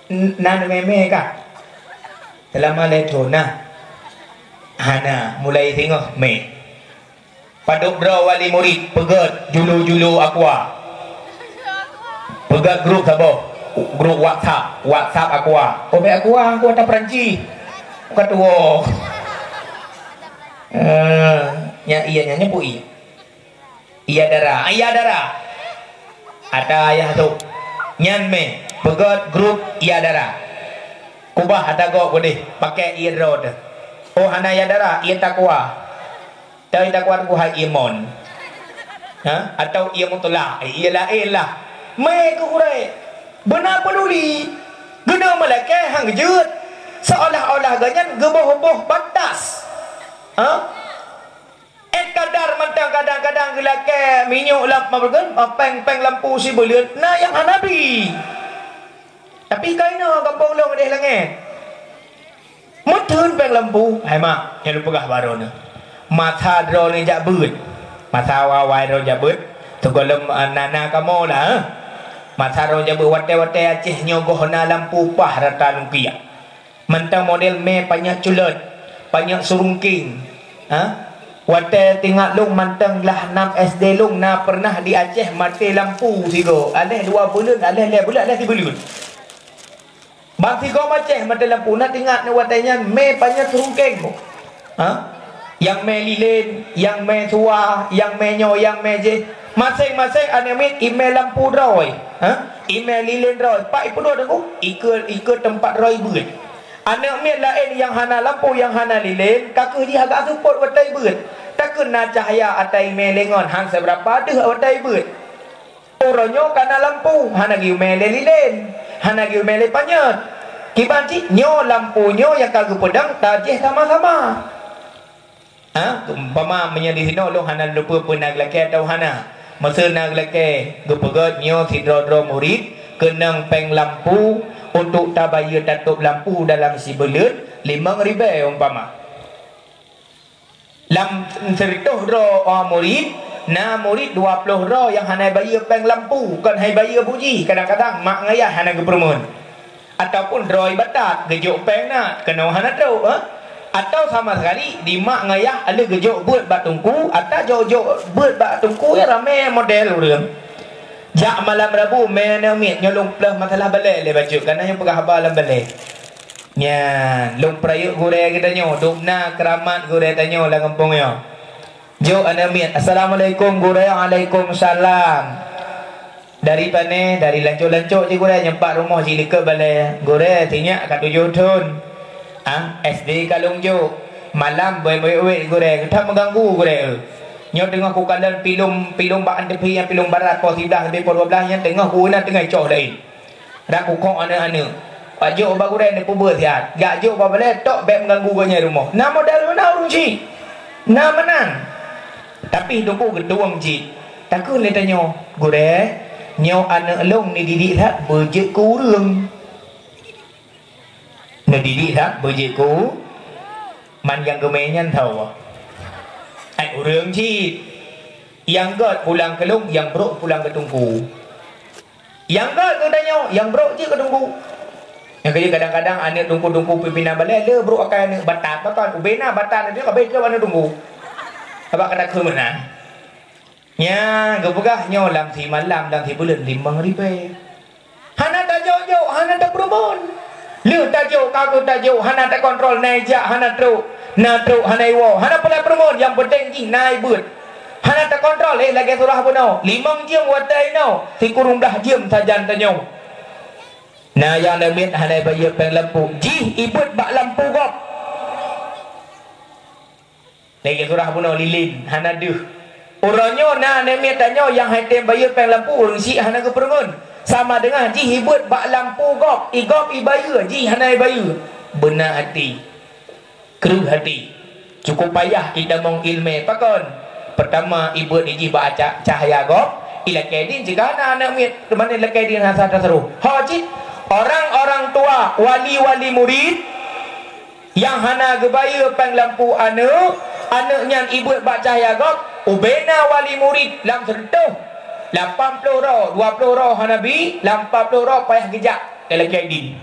N-, na neumé mé kah? Seulama lhée thon na? Hana, mulai singoh mé. Padub droe wali murit peugét julu-julu aqua. Peugét grup saboh, grup WhatsApp, WhatsApp aqua. Kobek aqua, aqua ta Perancis. Bukan tuwo. Eh, nya iya nya nyebut iya. Iya dara, iya dara. Ada ayah tu. Nyan mé, peugét grup iya dara. Kubah ada gok beudeh, pakai iya droe teuh. Oh, hana iya dara, iya takwa. Teu iya takwa tu hai iya mon. Ha? Atau iya mutlak, iya laén lah. Mé keu gurée. Beuna peuduli. Geuneuk meulakée han geujeuet. Seolah-olah geuhnyan geuboh-boh batas. Ha? Eh, kadar mantong kadang-kadang geulakée minyeuk lam, apa, péng-péng lampu sibeuleuen, na nyang hana bi. Tapi ka inoe gampông lôn deh langét. Meutheun péng lampu, hai mak, nyang lôn peugah bak droeneuh. Masa droeneuh jak beuet, masa awai-awai droeneuh jak beuet, sigohlom, eh, na, na kamoe lah, eh. Masa droeneuh jak beuet, watée-watée Aceh nyoe goh na lampu paih rata lungkiak. Mantong model mé panyöt culot, panyöt surungkeng. Ha? Watée teuingat lôn mantong glah nam S D lôn na pernah di Aceh maté lampu sigoe, aléh dua buleuen, aléh lhée buleuen, aléh sibeuleuen. Ban sigoe Aceh maté lampu, na teuingat nyoe watée nyan mé panyöt surungkeng. Ha? Nyang mé lilén, nyang mé suwa, nyang mé nyoe, nyang mé jéh. Maséng-maséng aneuëk miet imé lampu droe. Ha? Imé lilén droe. Pat ipeuduek teungku? Ikeue, ikeue teumpat droe beuet. Aneuëk miet laén nyang hana lampu, nyang hana lilén, ka kheueh jih agak seupôt watée beuet. Takheun na cahya ata imé lé ngon han seubra padeuh watée beuet. Uroe nyoe ka na lampu, hana geumé lé lilén, hana geumé lé panyöt. Kiban cit nyoe lampu nyoe nyang ka geupeudong tajéh sama-sama. Ha, umpama meunyoe di sinoe lôn hana lôn peue-peue na geulakée atawa hana. Meuseu na geulakée, geupeugét nyoe sidroe-droe murit keunong péng lampu untuk tabayeue tatôb lampu dalam sibuleuen limong ribée umpama. Lam sireutoh droe, oh, murit, na murit dua ploh droe nyang hana bayeue péng lampu, kon hai bayeue buji, kadang-kadang mak ngon ayah hana geupeureumeun. Ataupun droe batat, geujok péng na, keunoe hana trok, eh? Atau sama sekali di mak ngon ayah lheueh geujok beuet bak teungku, ata jok-jok beuet bak teungku, ya ramé model ureuëng. Jak malam Rabu mé aneuëk miet, nyoe lôn peuleueh masalah balée lé bacut, kana nyang peugah haba lam balée. Nyan, lôn peurayeuk gurée geutanyoe, dub na keuramat gurée tanyoe lam gampông nyoe. Jok aneuëk miet, "Assalamualaikum gurée." "Waalaikumsalam." "Dari pané?" "Dari lancok-lancok," cit gurée, "nyoe pat rumoh jih likot balée." "Gurée, sinyak ka tujoh thon." "Ah, S D ka lôn jok." "Malam beu-, beu-, beu-, gurée, geutam meuganggu gurée, eh. Nyoe teungoh kukalon pilom, pilom bak anteupi nyang pilom barat, poh siblaih leubeh poh dua blaih nyan teungoh kuuna teungoh icoh laén." Rak kukok aneuëk-aneuëk. Pak jok bak gurée neupeubeuet siat. Jak jok bak balée tok bék meuganggu gobnyan rumoh. Na model meunan ureuëng cit. Na meunan. Tapi teungku geutueng cit. Takheun lé tanyoe, "Gurée, nyoe aneuëk lôn neudidik that beujeuet keu ureuëng." Neudidik that beujeuet keu man nyang geumé nyan tho. Ai ureuëng cit. Nyang gét pulang keu lôn, nyang brok pulang keu teungku. Nyang gét keu tanyoe, nyang brok cit keu teungku. Nyang keuh kadang-kadang aneuëk teungku-teungku pimpinan balée le brok akai aneuëk batat, bahkan ubena batat aneuëk ka beuet keu aneuëk teungku. Abak kata keu meunan. Nya geupeugah nyoe lam simalam, lam sibuleuen limong ribée. Hana tajok-jok, hana tapeureumeun. Lheueh tajok ka keuh tajok, hana takontrol, na ijak hana trok, na trok hana iwoe, hana peue tapeureumeun, nyang peunteng jih na ibeuet. Hana takontrol, eh, lagèe surah bunoe. Limong jeuem watèe inoe, sikureueng blah jeuem sajan tanyoe. Na nyang neumiet hana bayeue pèng lampu, jih ibeuet bak lampu gob. Lagèe surah bunoe lilin, hana deuh. Uroe nyoe na neumiet tanyoe nyang han tem bayeue pèng lampu, ureueng syiek hana geupeurugon. Sama deungon jih ibeuet bak lampu gob, i gob ibayeue, jih hana ibayeue. Beuna até. Kreueh até. Cukup payah itamong ileumèe. Pakon? Peurtama, ibeuet jih bak ca-, cahya gob, ilakèe dien cit ka na aneuk miet, teuma ilakèe dien hana tasaruf. Ho cit, orang-orang tua, wali-wali murid, nyang hana geubayeue pèng lampu aneuk, aneuk nyan ibeuet bak cahya gob, ubena wali murid lam seureutôh, lapan ploh droe, dua ploh droe hana bi, lam pat ploh droe payah geujak ilakèe dien.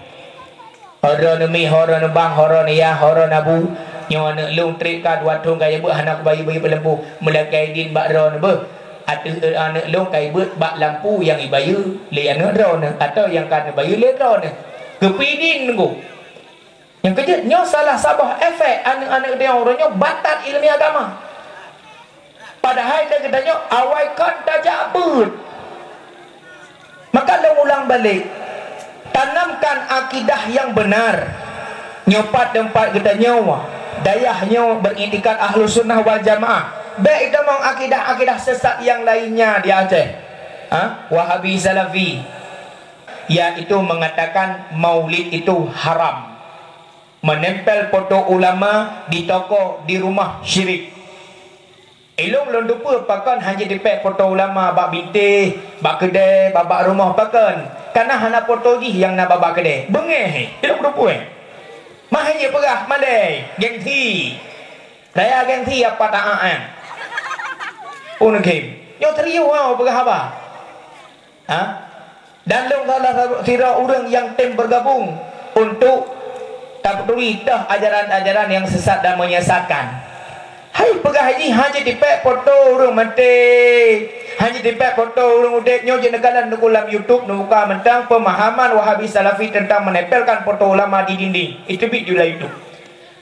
Ho droeneuh mi, ho droeneuh bang, ho droeneuh yah, ho droeneuh abu. Nyoe aneuk lôn trép ka dua thôn ka jibeuet hana kubayeue-bayeue pèng lampu. Meulakèe dien bak droeneuh beuh. Ateueh, eh, aneuk lôn ka jibeuet bak lampu nyang jibayeue lé aneuk droeneuh, atawa nyang ka neubayeue lé droeneuh. Keupeue dien nunggu. Nyang keujeuet, nyoe salah saboh efek aneuk-aneuk droeneuh nyoe batat ileumèe agama. Padahai geutanyoe awai kon tajak beuet. Maka lôn ulang balek, tanamkan akidah nyang beunar. Nyoe pat teumpat geutanyoe, dayah nyoe beuiktikad Ahlussunnah wal Jamaah. Bèk itamong akidah-akidah sesat nyang lainnya di Aceh. Ha? Wahabi Salafi, yaitu mengatakan maulid itu haram. Menempel foto ulama di toko, di rumah, syirik. Ilôn lôn teupeue pakon hana jitipèk foto ulama bak bintéh, bak keudè, bak, bak rumoh pakon. Kana hana foto jih nyang na bak, bak keudè. Beungèh, ilôn teupeue. Mah hana peugah malèe, gengsi. Raya gengsi apa taat, eh? Pun kim. Nyoe serius, ha, peugah haba. Ha? Dan lôn salah sidroe ureueng nyang tem bergabung untuk tapeuturi toh ajaran-ajaran nyang sesat dan menyesatkan. Hai peugah jih hana jitipèk foto ureueng maté, hana jitipèk foto ureueng udép, nyoe jeuet neukalon neuku lam YouTube, neubuka mantong pemahaman Wahabi Salafi tentang menempelkan foto ulama di dinding. Iteubiet ju lam YouTube.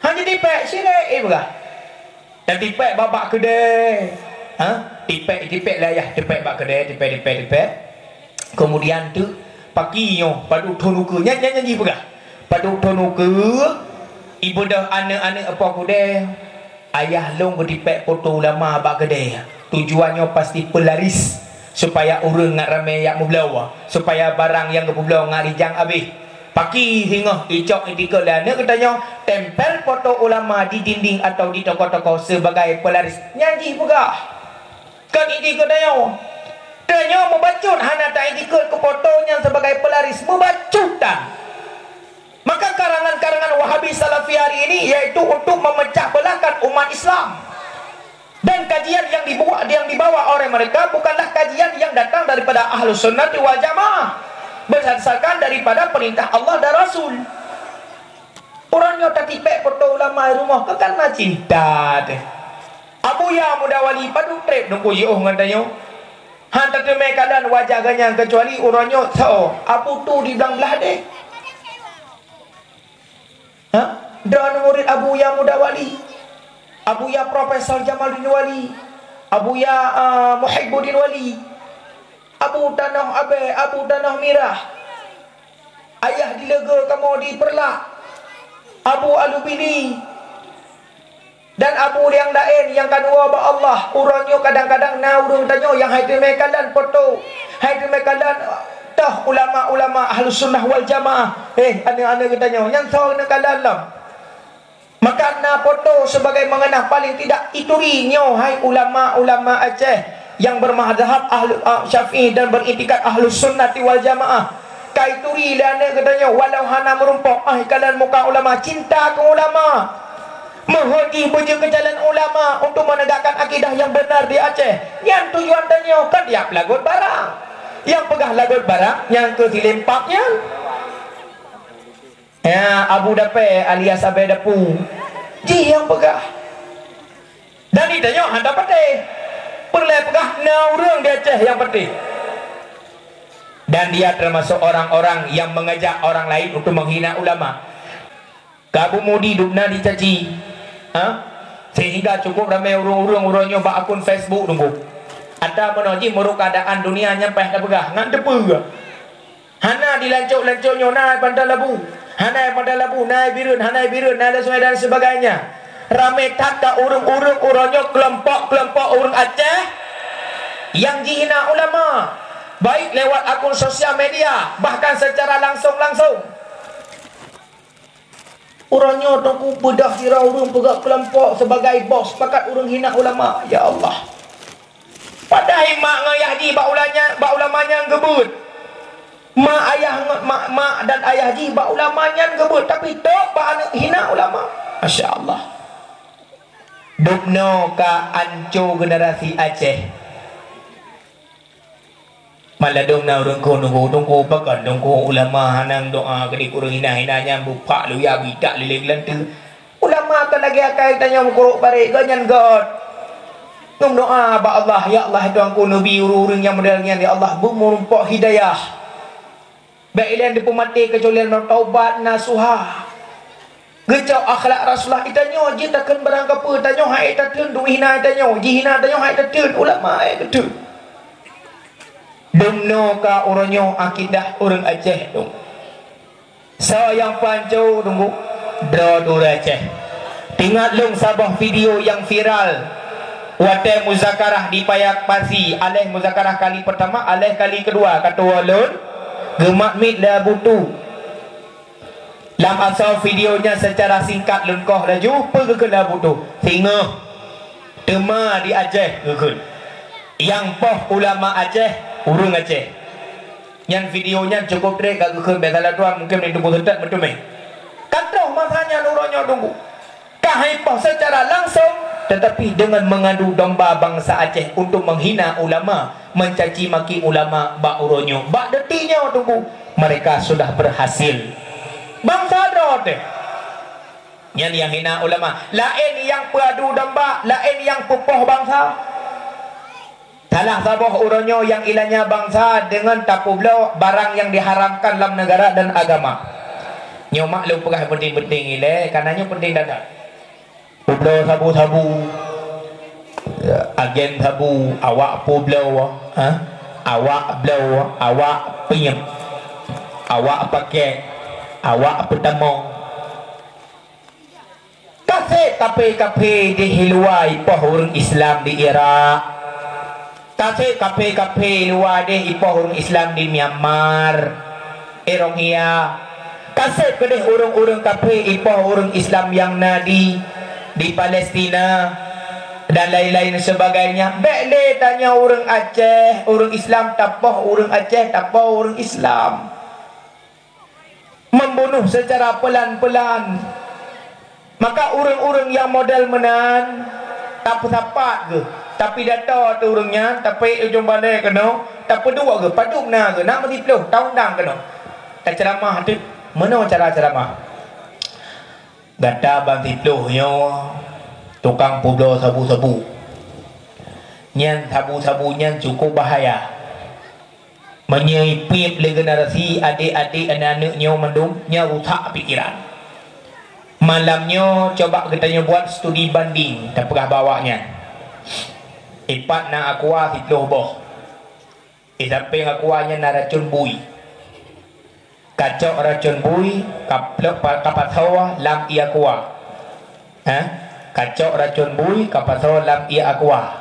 Hana jitipèk, syirik, eh, peugah. Tatipèk bak-bak keudè. Ha? Tipèk, tipèk lé ayah, tipèk bak keudè, tipèk, tipèk, tipèk. Keumudian teuk paki nyoe, padub thôn ukeue. Nyan, nyan, nyan jipeugah. Padub thôn ukeue, ibeudôh aneuk-aneuk po keudè. Ayah lôn geutipèk foto ulama bak keudè. Tujuan nyoe pasti peularis, supaya ureueng ngat ramè jak meubloe, supaya barang nyang geupeubloe ngat rijang abéh. Paki singoh icok itikeue lé aneuk geutanyoe, tempel foto ulama di dinding atau di toko-toko sebagai pelaris. Nyan jih peugah. Kon itikeue tanyoe. Tanyoe mubacut hana taitikeue keu foto nyan sebagai pelaris. Mubacut tan. Maka karangan-karangan Wahabi Salafi hari ini yaitu untuk memecah belahkan umat Islam. Dan kajian yang dibuat, yang dibawa oleh mereka bukanlah kajian yang datang daripada Ahlus Sunnati wal Jamaah, berdasarkan daripada perintah Allah dan Rasul. Ureueng nyoe tatipèk foto ulama i rumoh keu kareuna cinta teuh. Abuya Muda Wali padub trép nungku jiôh ngon tanyoe. Han tateumé kalon wajah geuh nyan keucuali ureueng nyoe soe, Abu Tu di blang blah deh. Ha? Droeneuh murit Abuya Muda Wali, Abuya Profesor Jamaluddin Wali, Abuya, ah, Muhibbuddin Wali, Abu Tanoh Abèe, Abu Tanoh Mirah, Ayah di Leugô kamoe di Peureulak, Abu Alubili, dan Abu Liang Daen nyang ka neuwoe bak Allah. Uroe nyoe kadang-kadang na ureueng tanyoe nyang hai teumé kalon foto, hai teumé kalon, eh, toh ulama-ulama Ahlus Sunnah wal Jamaah. Eh, aneuk-aneuk geutanyoe, nyan soe neukalon lom? Maka na foto sebagai mengenang, paling tidak ituri nyoe, hai ulama-ulama Aceh nyang bermazhab ahlu, ah, Syafi'i dan beriktikad Ahlus Sunnati wal Jamaah. Ka ituri lé aneuk geutanyoe, walau hana meurumpok, ah, kalon muka ulama, cinta keu ulama. Meuhôi jih beujeuet keu jalan ulama untuk menegakkan akidah yang benar di Aceh. Nyan tujuan tanyoe, kon jak peulagot barang. Nyang peugah lagot barang, nyang keu silempap nyan. Ya, Abu Dapè alias Abèe Dapu. Jih nyang peugah. Dan geutanyoe hana patéh. Peureulèe peugah na ureueng di Aceh nyang patéh. Dan dia termasuk orang-orang yang mengajak orang lain untuk menghina ulama. Ka Abu Mudi dum na dicaci. Ha? Sehingga cukup ramé ureuëng-ureuëng uroe nyoe bak akun Facebook, Teungku. Ata meunoe jih meurok keuadaan dunia nyan payah tapeugah, ngan teupeue. Hana dilancok-lancok nyoe, na Pantai Labu, hana Pantai Labu, na Bireuen, hana Bireuen, na Sungai dan sebagainya. Ramé that ka ureuëng-ureuëng uroe nyoe, keulompok-keulompok ureuëng Aceh nyang jihina ulama, baik lewat akun sosial media, bahkan secara langsung-langsung. Uroe nyoe Teungku, beudôh sidroe ureuëng peugah keulompok sebagai bos, pakat ureuëng hina ulama. Ya Allah. Padahai mak ngon ayah jih bak ulama nyan, bak ulama nyan geubeuet. Mak ayah ngon, mak, mak dan ayah jih bak ulama nyan geubeuet, tapi tok bak aneuëk hina ulama. Masya Allah. Dubnoe ka anco generasi Aceh. Maladom na ureuëng kheun Teungku, Teungku, pakon Teungku ulama hana doa keu ureuëng hina-hina nyan, bupak luya bitak lileng geulanteue. Ulama kan lagée akai tanyoe meukurok barek, geuh nyan göt. Ngon doa bak Allah, "Ya Allah, Tuhanku, neubi ureuëng-ureuëng nyang model nyan, ya Allah, beumeurumpok hidayah." Bék ileng dipeumaté keucuali lom taubat nasuha. Geucok akhlak Rasulullah, itanyoe jih takheun barang kapeue, tanyoe hai tatheun, duek hina tanyoe, jihina tanyoe hai tatheun, ulama hai tatheun. Dumnoe ka uroe nyoe akidah ureuëng Aceh dong. Soe nyang panco Teungku? Droe ureuëng Aceh. Teuingat lôn saboh video nyang viral watée muzakarah di Payak Pasi, aléh muzakarah kali pertama, aléh kali kedua, katoe lôn geumat miet lé Abu Tu. Lam asoe video nyan seucara singkat lôn koh laju, peue geukheun lé Abu Tu? Singoh teuma di Aceh geukheun. Nyang poh ulama Aceh, ureuëng Aceh. Nyan video nyan cukôp treb ka geukheun, bék salah tuan, mungken di Teungku seutôt meuteumé. Ka troh masa nyan uroe nyoe Teungku. Ka hai poh seucara langsong, tetapi dengan mengadu domba bangsa Aceh untuk menghina ulama, mencaci maki ulama bak uroe nyoe. Bak detik nyoe Teungku, mereka sudah berhasil. Bangsa droe teuh. Nyan nyang hina ulama. Laén nyang peuadu domba, laén nyang peupoh bangsa. Salah saboh uroe nyoe nyang ilanya bangsa deungon tapeubloe barang nyang diharamkan lam neugara dan agama. Nyoe mak lôn peugah peunteng-peunteng ilée, kareuna nyoe peunteng that-that. Peubloe sabu-sabu, agen sabu, awak peubloe, ha? Awak bloe, awak piep, awak pakek, awak peutamong. Ka sép kaphé-kaphé di luwa ipoh ureuëng Islam di Irak. Ka sép kaphé-kaphé luwa deh ipoh ureuëng Islam di Myanmar, Rohingya. Ka sép keudeh ureuëng-ureuëng kaphé ipoh ureuëng Islam nyang na di, di Palestina, dan lain-lain sebagainya. Bék lé tanyoe ureuëng Aceh, ureuëng Islam tapoh ureuëng Aceh, tapoh ureuëng Islam. Membunuh secara pelan-pelan. Maka ureuëng-ureuëng nyang model meunan, tapeusapat geuh, tapidato ateueh ureuëng nyan, tapeuék ujong balée keunoe, tapeuduek geuh, padub na geuh, na meusiplôh, taundang keunoe. Taceuramah teuk, meunoe cara ceuramah. Gata ban siplôh nyoe tukang peubloe sabu-sabu. Nyan sabu-sabu nyan cukôp bahaya. Meunyoe ipiep lé generasi adék-adék aneuëk-aneuëk nyoe mandum, nyan rusak pikeran. Malam nyoe coba geutanyoe buat studi banding, tapeugah bak awaknyan. Ipat na aqua siplôh boh. Di sampéng aqua nyan na racôn bui. Kacok racôn bui, kaplok pa-, kapasoe lam ié aqua. Ha? Kacok racôn bui, kapasoe lam ié aqua.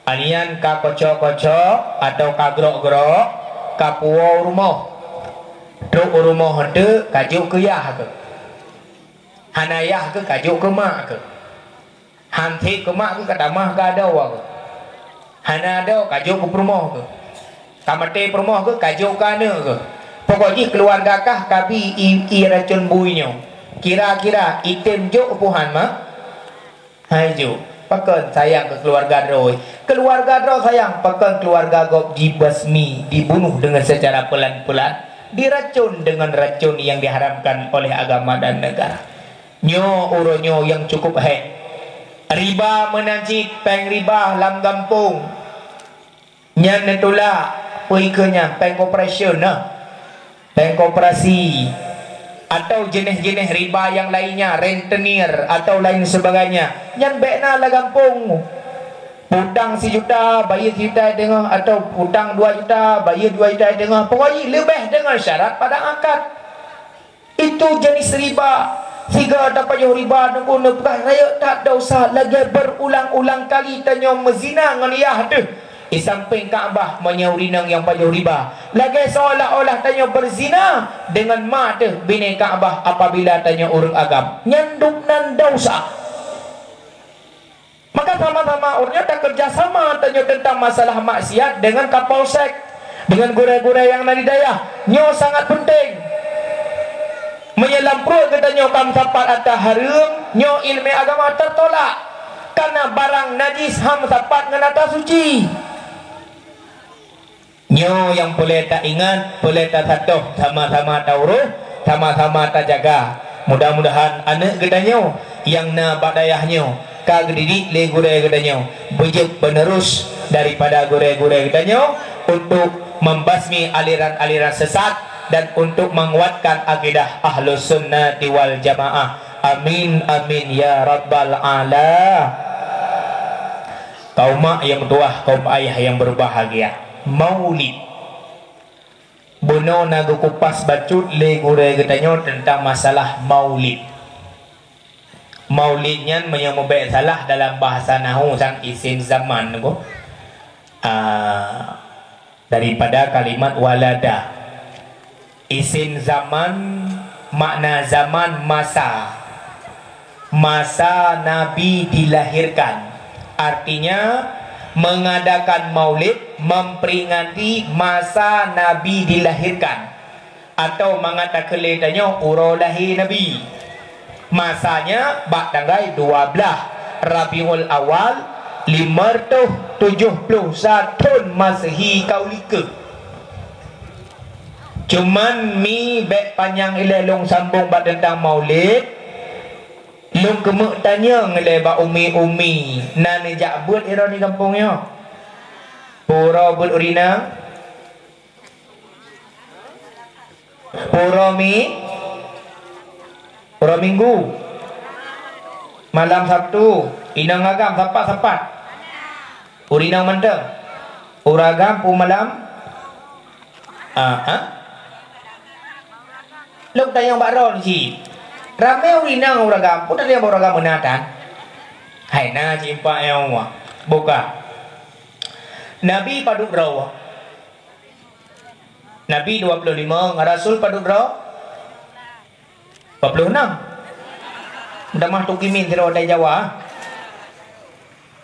Anian kakocok-kocok atau kagrok-grok, kapuwoe u rumoh. Trok u rumoh eunteuk, kajok keu yah keuh. Hana yah keuh, kajok keu mak keuh. Han sép keu mak keuh, katamah keu adoe keuh. Hana adoe, kajok keu peurumoh keuh. Kamaté peurumoh keuh, kajok keu aneuëk keuh. Pokok jih keuluwarga kah kabi ié, ié racôn bui nyoe. Kira-kira item jok keu puhan mak? Hai jok, pakon sayang keu keuluwarga droe. Keuluwarga droe sayang, pakon keuluwarga gob jibasmi, dibunuh deungon seucara pelan-pelan, diracôn deungon racôn nyang diharamkan oleh agama dan neugara. Nyoe uroe nyoe nyang cukôp hék. Riba meunan cit, péng riba lam gampông. Nyan neutulak, peue ikeue nyan, péng koperasi na. Péng koperasi. atau jeuneh-jeuneh riba nyang lainnya, rentenir atau lain sebagainya, nyan bék na lam gampông. Peutang sijuta, bayeue sijuta teungoh, atau peutang dua juta, bayeue dua juta teungoh, pokok jih leubeh deungon syarat padang akad. Itu jenis riba. Sigoe tapajoh riba, Teungku, neupeugah rayeuk that desya, lagée beurulang-ulang kali tanyoe meuzina ngon yah teuh di sampéng Ka'bah meunyoe ureuëng inong nyang pajoh riba. Lagée seolah-olah tanyoe beuzina deungon ma teuh binéh Ka'bah apabila tanyoe ureuëng agam. Nyan dum nan desya. Maka sama-sama ureuëng nyoe takeureuja sama tanyoe teuntang masalah maksiat deungon kapolsek, deungon gurée-gurée nyang na di dayah. Nyoe sangat peunteng. Meunyoe lam pruet geutanyoe ka meusapat atra hareuem, nyoe iéleumé agama teutolak. Kareuna barang najis han meusapat ngon atra suci. Nyoe nyang peureulée taingat, peureulée tasatoh, sama-sama taurôh, sama-sama tajaga. Mudah-mudahan aneuëk geutanyoe nyang na bak dayah nyoe ka geudidik lé gurée geutanyoe, beujeuet penerus daripada gurée-gurée geutanyoe untuk membasmi aliran-aliran sesat dan untuk menguatkan akidah Ahlus Sunnati wal Jamaah. Amin, amin, ya rabbal ala. Kaum mak nyang meutuwah, kaum ayah nyang berbahagia. Maulid. Bunoe na geukupas bacut lé gurée geutanyoe teuntang masalah maulid. Maulid nyan meunyoe meubék salah dalam bahasa nahu sang isim zaman, nyoe, ah, daripada kalimat walada. Isim zaman makna zaman masa. Masa Nabi dilahirkan. Artinya, mengadakan maulid memperingati masa Nabi dilahirkan. Atau mangat takheun lé tanyoe uroe lahé Nabi. Masanya bak tanggai dua blaih Rabiul Awal, lima reutôh tujoh ploh sa thon Masehi ka u likot. Cuman mi bék panyang ilée lôn sambong bak teuntang maulid, lôn keumeuk tanyong lé bak umi-umi na neujak beuet droe di gampông nyoe. Pura beuet urinang? Pura mi-, pura minggu, malam Sabtu, inong agam sapat-sapat. Urinang mantong. Ureuëng agam pu malam. Ah, ha? Lôn tanyong bak droe cit. Ramé urinang ureuëng agam, pu tanyong bak ureuëng agam meunan tan. Hai na cit empat nyang buka. Nabi padub droe. Nabi dua puluh lima, Rasul padub droe? Dua puluh enam. Udah mah tu kimin sidroe dari Jawa.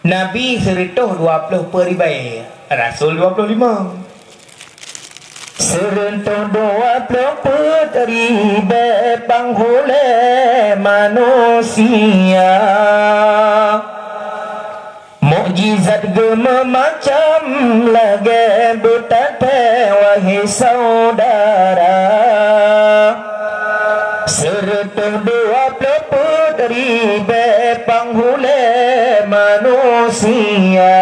Nabi seureutôh dua ploh peuet ribée, Rasul dua ploh lima. Seureutôh dua ploh peuet ribée panghulée manusia. Mukjizat geumeumacam lagée beutatée, wahai syedara. Seureutôh dua ploh peuet ribée panghulée manusia.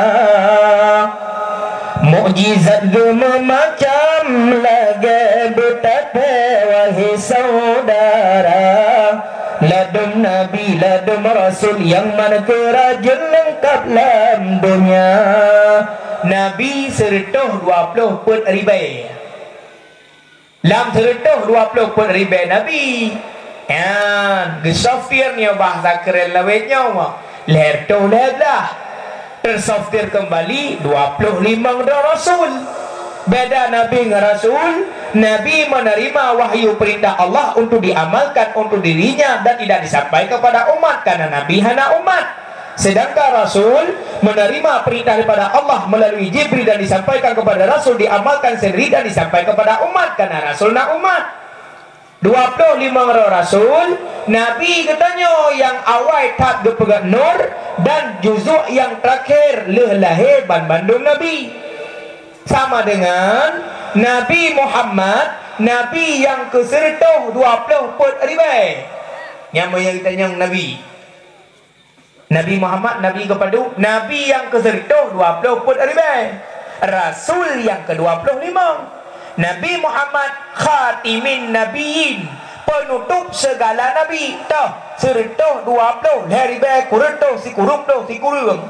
Mukjizat geumeumacam lagée beutatée, wahai syedara. Ladôm nabi, ladôm rasul nyang meukeurajeuet leungkab lam donya. Nabi seureutôh dua ploh peuet ribée. Lam seureutôh dua ploh peuet ribée nabi, nyan geusoftir nyoe bahasa keuren lawét nyoe, lhée reutôh lhée blaih. Teusoftir keumbali dua ploh limong droe rasul. Beda nabi ngon rasul, nabi meuneurimong wahyu peurintah Allah untuk diamalkan untuk dirinya dan tidak disampaikan kepada umat, karena nabi hana umat. Sedangkan rasul meuneurimong peurintah daripada Allah meulalu Jibril dan disampaikan kepada rasul, diamalkan seundiri dan disampaikan kepada umat, karena rasul na umat. Dua ploh limong droe rasul, nabi geutanyoe nyang awai that geupeugét nur dan juzuk nyang teurakhé lheueh lahé banmandum nabi. Sama dengan Nabi Muhammad, nabi nyang keuseureutôh dua ploh peuet ribée. Nyang meunyoe geutanyoe nabi. Nabi Muhammad, nabi keupadu, nabi nyang keuseureutôh dua ploh peuet ribée, rasul nyang keudua ploh limong. Nabi Muhammad khatimin nabiyyin, Peunutup seugala nabi, toh, sireutôh dua ploh lhèe ribèe kureueng toh sikureueng ploh sikureueng.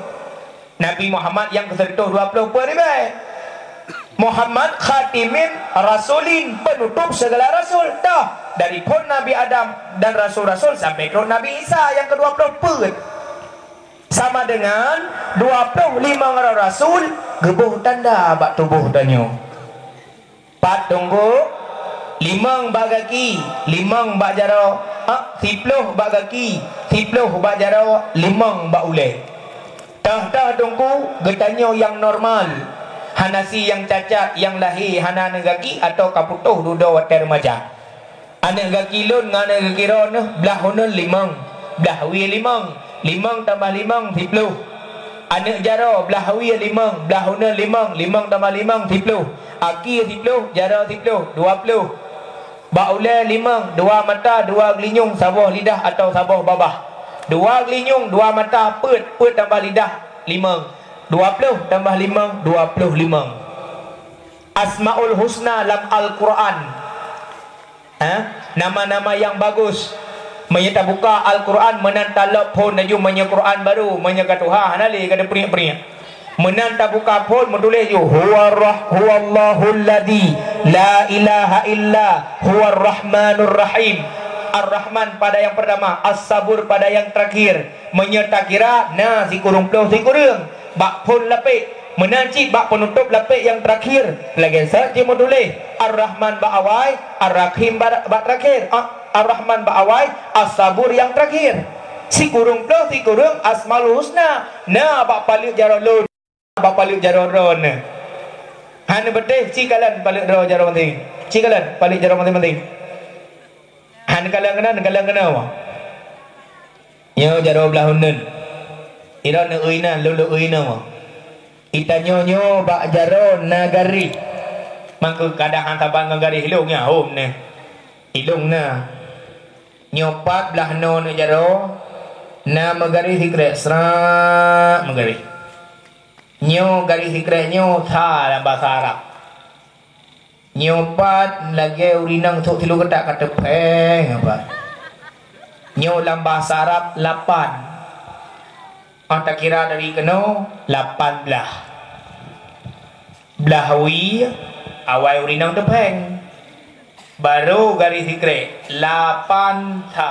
Nabi Muhammad nyang keu sireutôh dua ploh peuet ribèe. Muhammad khatimin rasulin, peunutup seugala rasul, toh, dari phon Nabi Adam dan rasul-rasul sampai trok Nabi Isa nyang keu dua ploh peuet. Sama dengan dua ploh limong droe rasul geuboh tanda bak tuboh tanyoe. Pat teungku, limong bak gaki, limong bak jaroe, ah, siploh bak gaki, siploh bak jaroe, limong bak ulèe. Toh-toh teungku, geutanyoe nyang normal, hana si nyang cacat, nyang lahé hana aneuk gaki atawa ka putôh dudoe watèe reumaja. Aneuk gaki lôn ngon aneuk gaki droeneuh blah uneuen limong, blah wie limong, limong tambah limong, siploh. Aneuk jaroe blah wie limong, blah uneuen limong, limong tambah limong, siploh. Akhé siploh, jaroe siploh, dua ploh. Bak ulèe limong, dua mata, dua geulinyueng, saboh lidah atawa saboh babah. Dua geulinyueng, dua mata, peuet, peuet tambah lidah, limong. Dua ploh tambah limong, dua ploh limong. Asmaul Husna lam Al-Quran. Ha? Nama-nama nyang bagus. Meunyoe tabuka Al-Quran, meunan talop phon laju meunyoe Quran barô, meunyoe ka tuha hana lé ka teupriek-priek. Meunan tabuka phon meutuléh ju, "Huwa rah-, huwallahul ladzi la ilaha illa huwar rahmanur rahim." Ar-Rahman pada yang pertama, As-Sabur pada yang terakhir. Meunyoe takira na sikureueng ploh sikureueng. Bak phon lapék, meunan cit bak peunutôp lapék nyang teurakhir, lagèe sot jimeutuléh, Ar-Rahman bak awai, Ar-Rahim bak, bak teurakhir, ah, Ar-Rahman bak awai, As-Sabur nyang teurakhir. Sikureueng ploh sikureueng Asmaul Husna, na bak paleuet jaroe lôn, bak paleuet jaroe droeneuh. Hana beuteh, ci kalon paleuet droe jaroe maséng. Ci kalon paleuet jaroe maséng-maséng. Hana kalon keunoe, hana kalon keunoe. Nyoe jaroe blah uneuen. Droeneuh eu inan, lôn lôn eu inoe. Geutanyoe nyoe bak jaroe na garéh. Mangkeuh kadang han saban ngon garéh ilông nyan hom neh. Ilông na. Nyoe pat blah noe nyoe jaroe na meugaréh sikrek, srak meugaréh. Nyoe garéh sikrek nyoe sa lam basa Arab. Nyoe pat lagèe ureueng inong sôk silu geutak ka teupéng apa. Nyoe lam basa Arab lapan. Óh takira dari keunoe, lapan blah. Blah wie, awai ureueng inong teupéng. Barô garéh sikrek, lapan sa.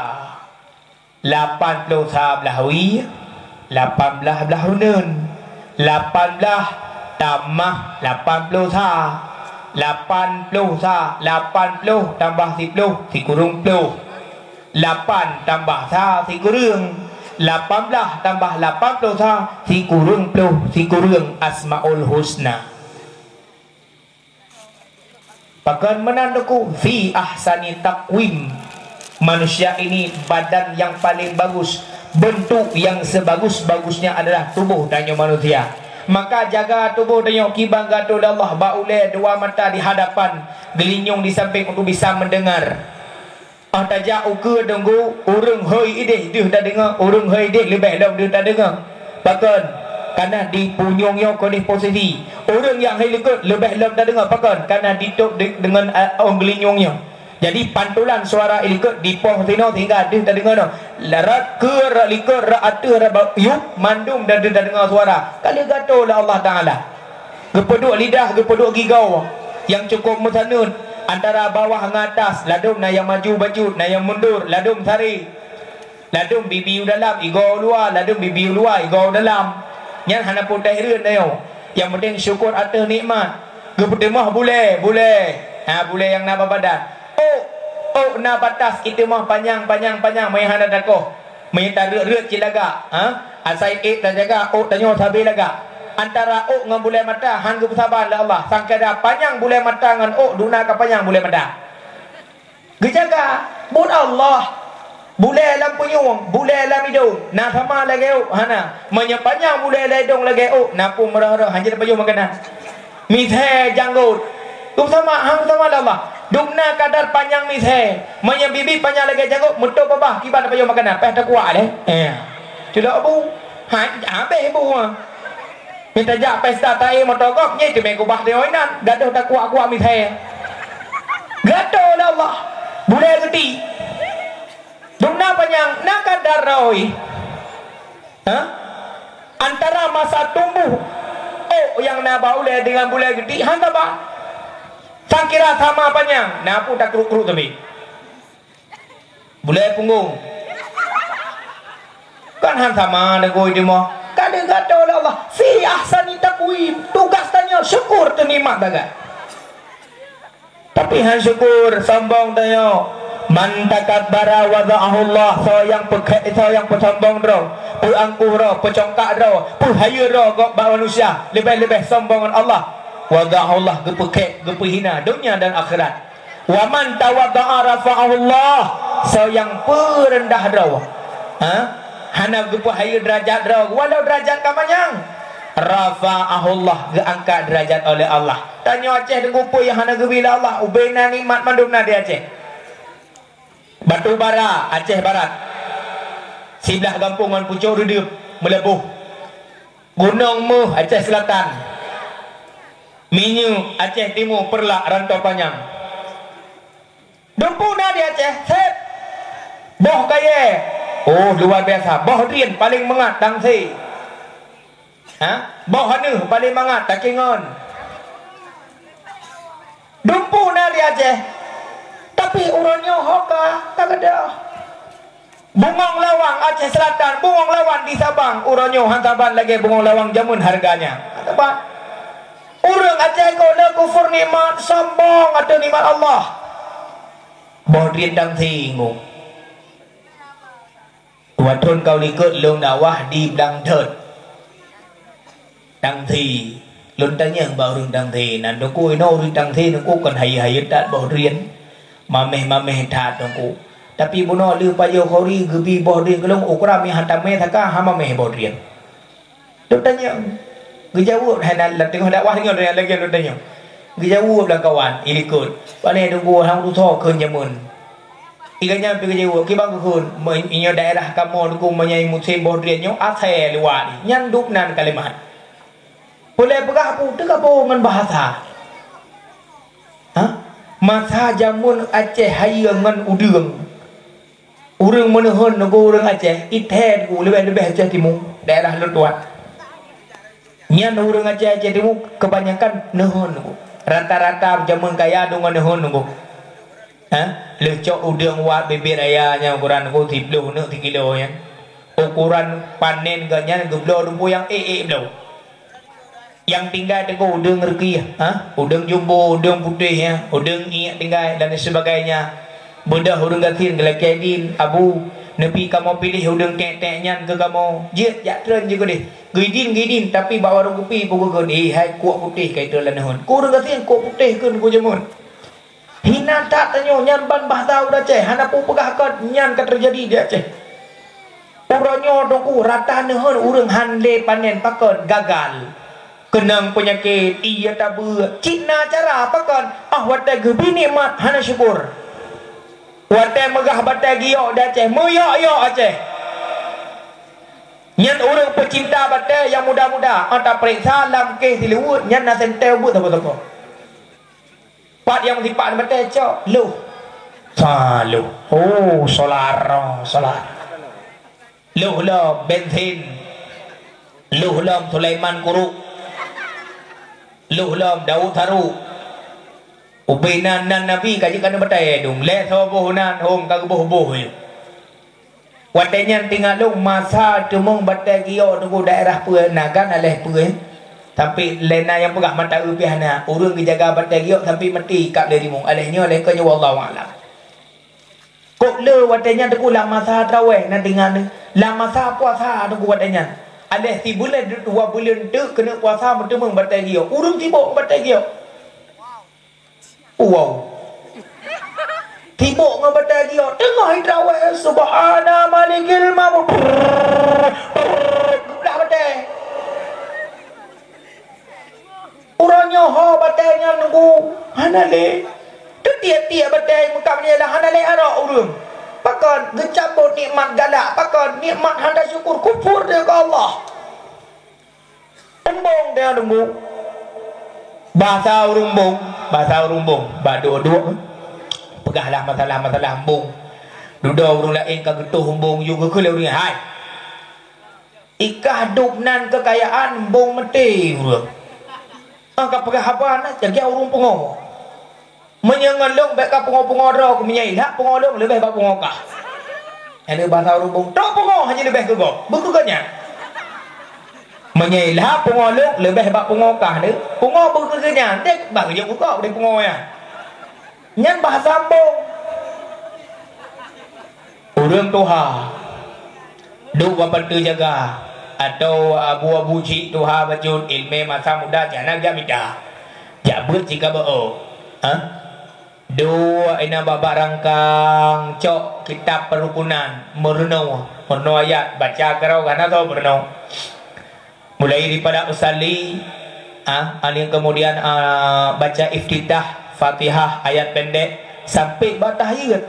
Lapan ploh sa blah wie, lapan blah blah uneuen. Lapan blah tamah lapan ploh sa. Lapan ploh sa, lapan ploh tambah siploh, sikureueng ploh. Lapan tambah sa, sikureueng. Lapan blah tambah lapan ploh sa, sikureueng ploh, sikureueng Asmaul Husna. Pakon meunan teungku, fi ahsani taqwim. Manusia ini badan yang paling bagus, bentuk yang sebagus-bagusnya adalah tubuh tanyoe manusia. Maka jaga tubuh tanyoe kiban geuatoe lé Allah, bak ulèe dua mata di hadapan, geulinyueng di sampéng untuk bisa mendengar. Óh tajak ukeue teungku, ureueng hôi idéh deuh tadeungoe, ureueng hôi idéh leubeh lom deuh tadeungoe. Pakon? Kareuna di punyueng nyoe keuneuk posisi. Ureueng nyang hôi likot leubeh lom tadeungoe. Pakon? Kareuna ditôb de-, deungon, eh, ôn geulinyueng nyoe. Jadi, pantulan suara i likot dipoh sinoe sehingga deuh tadeungoe nyoe. Rot keue, rot likot, rot ateueh, rot ba-, yup, mandum deuh tadeungoe suara. Ka lheueh geuatoe lé Allah Taala. Geupeuduek lidah, geupeuduek gigoe nyang cukôp meusaneut antara bawah ngon atas, ladôm na nyang maju bacut, na nyang mundur, ladôm saré. Ladôm bibi u dalam, igoe u luwa, ladôm bibi u luwa, igoe u dalam. Nyan hana putéh rhön tanyoe. Nyang penting syukur ateueh nikmat. Geupeuteumah bulèe, bulèe. Ha, bulèe nyang na bak badan. Ôk, ôk na bak atas, iteumoh panyang, panyang, panyang, meuhana takoh. Meunyoe tareuet-reuet cit lagak, ha? Asai ék tajaga, ôk tanyoe sabe lagak. Antara ôk ngon bulèe mata han geupeusaban lé Allah. Sangkada panyang bulèe mata ngon ôk, duna ka panyang bulèe mata. Geujaga, buet Allah. Bulèe lam punyueng, bulèe lam idông, na sama lagèe ôk? Hana. Meunyoe panyang bulèe lam idông lagèe ôk, na peue meurah-rah, hanjeuet pajoh makanan. Misé janggot. Geusamak, han geusamak lé Allah. Dum na kadar panyang misé. Meunyoe bibi panyang lagèe janggot, meutôb babah kiban pajoh makanan, payah takuak lé. Eh. Culok bu. Ha, habéh bu. Mita jak pesta taé moto gob, nyan teumé kubah teuh inan, gadoh takuak-kuak misé. Geuatoe lé Allah. Bulèe geuti. Dumna panyang, na kadar rhoi. Ha? Antara masa tumbuh ôk nyang na bak ulèe deungon bulèe geuti, han saba. Sangkira sama panyang, na pun takruk-kruk teubiet. Bulèe punggong. Kan han sama neugui timoh. Ka leugato lé Allah. Fi ahsani taqwim. Tugas tanyoe syukur teuh nikmat sagai. Tapi han syukur, sombong tanyoe. "Man takabbara wada'ahullah." Soe nyang peukhèk, soe nyang peusombong droe, peuangkuh droe, peucongkak droe, peuhayeue droe gob bak manusia, leubeh-leubeh sombong ngon Allah. Wada'ahullah, geupeukhèk, geupeuhina donya dan akhirat. "Wa man tawadha'a rafa'ahullah." Soe nyang peureundah droe, ha? Hana geupeuhayeue deurajat droe, walau deurajat ka manyang. "Rafa'ahullah," geuangkat deurajat oleh Allah. Tanyoe Aceh teungku peue nyang hana geubri lé Allah, ubé na nikmat mandum na di Aceh. Batu Bara, Aceh Barat. Siblah gampông ngon Pucôk Reudeup, Meulaboh. Gunong Méuh, Aceh Selatan. Minyeuk, Aceh Timu, Peureulak, Rantau Panyang. Dumpeue na di Aceh, sép. Boh kayèe, oh, luar biasa. Boh drien paléng mangat, Tangse. Ha? Boh aneuëk paléng mangat, Takengon. Dumpeue na di Aceh. Tapi uroe nyoe ho ka, ka gadôh. Bungong Lawang Aceh Selatan, Bungong Lawang di Sabang, uroe nyoe han saban lagèe Bungong Lawang jameun harganya. Han saban. Ureuëng Aceh kok le kufur nikmat, sombong ateueh nikmat Allah. Boh drien Tangse ngu. Dua thôn ka u likôt lôn dakwah di Blang Thôt. Tangse, lôn tanyong bak ureuëng Tangse, nan teungku inoe ureuëng Tangse teungku kon hayeue-hayeue that boh drien, maméh-maméh that teungku. Tapi bunoe lheueh pajoh khori geubi boh drien keu lôn, ukeura meuhan tamé saka hana maméh boh drien. Lôn tanyong. Geujaweueb hana lam teungoh dakwah nyoe lagèe lôn tanyong. Geujaweueb lam kawan, i likôt. Pane teungku hana tusoe kheun jameun. Iga nyan pih geujaweueb, kiban geukheun, meunyoe daerah kamoe teungku meunyoe musém boh drien nyoe asèe luwa nyan dub nan kalimat. Peulée peugah peue teuka boh ngon bahasa. Ha? Masa jameun Aceh hayeue ngon udeueng. Ureuëng meuneuhon ngon ureuëng Aceh, ithée teungku leubeh-leubeh Aceh Timu, daerah lôn tuan. Nyan ureuëng Aceh, Aceh Timu kebanyakan neuhon teungku. Rata-rata jameun kaya deungon neuhon teungku. Ha? Lheueh cok udeueng wat bibit raya nyan ukuran teungku siploh neuk sikilo nyan. Ukuran panen geuh nyan geubloe teungku nyang ék-ék bloe. Nyang tinggai teungku udeueng reukieh, ha? Udeueng jumbo, udeueng putéh, ya, udeueng iek tinggai dan sebagainya. Beudôh ureuëng gasien geulakée idin, "Abu, neubi kamoe piléh udeueng ték-ték nyan keu kamoe." Jeuet jak treun jih keudeh. Geuidin, geuidin, tapi bak warông kupi peugeukheun, "Eh, hai kuok putéh ka itreun lam neuhon." Keu ureuëng gasien kuok putéh kheun keu jameun. Hina that tanyoe nyan ban bahsa ureuëng Aceh, hana peue peugah kon nyan ka teujadi di Aceh. Uroe nyoe teungku rata neuhon ureuëng han lé panen pakon gagal. Keunong peunyakét, ie tabeue, cit na cara pakon, ah watée geubi nikmat hana syukur. Watée meugah batée giok di Aceh, meuyok-yok Aceh. Nyan ureuëng peucinta batée nyang muda-muda, ah tapeuriksa lam kéh siluweue nyan na sentée ubeut sapo-sapo. Pat nyang meusipat batée cok, lôh. Sa lôh. Oh, solar, oh, solar. Lôh lom bensin. Lôh lom Sulaiman Kuruk. Lôh lom Daud Saru. Ubé nan, nan Nabi ka jeuet keuneuk batée dum. Lhée saboh nan hom ka geuboh-boh. Watée nyan teuingat lôn masa teumeung batée giok teungku daerah peue na gan aléh peue. Sampai lé na nyang peugah mata eu pih hana. Ureuëng geujaga batée giok sampai maté kab lé rimueng. Aléh nyoe lé keu nyoe wallahu a'lam. Kok le watée nyan teungku lam masa traweh na teuingat lam masa puasa teungku watée nyan. Aléh sibuleuen dua buleuen teuk keuneuk puasa meuteumeung batée giok. Ureuëng sibok batée giok. Wow. Sibok ngon batée giok, teungoh itraweh, "Subhana malikil mabud." Geublah batée. Uroe nyoe ho batée nyan teungku, hana lé. Teutiek-tiek batée meukab nyan hana lé arok ureuëng. Pakon geucabot nikmat galak, pakon nikmat hana syukur, kufur deungon Allah. Embong dia lembu. Bahasa ureuëng embong, bahasa ureuëng embong. Bak duek-duek. Peugahlah masalah-masalah embong. Dudoe ureuëng laén ka geutoh embong yue geukheun lé ureuëng, "Hai, ikah dub nan keukayaan embong meuté ureuëng." Ah, ka peugah haba na, lagée ureuëng pungo. Meunyoe ngon lôn bék ka pungo-pungo droe, meunyoe ilak pungo lôn leubeh bak pungo kah. Nyan bahasa ureuëng bong, trok pungo hana leubeh keu gob. Beukeugét nyan. Meunyoe ilak pungo lôn leubeh bak pungo kah lé. Pungo beukeugét nyan, dek bak geujok bukok deh pungo nyan. Nyan bahasa embong. Ureuëng tuha, duek bak peunteue jaga, atau abu-abu cit tuha bacut, iéleumé masa muda, jana jak mita. Jak beuet cit ka beuôt. Ha? Duek inan bak-bak rangkang, cok kitab perukunan, meurunoe, meurunoe ayat, baca keudroe hana soe meurunoe. Mulai daripada usalli, ah, kemudian, ah, baca iftitah, Fatihah, ayat pendek, sampai bak tahiyat.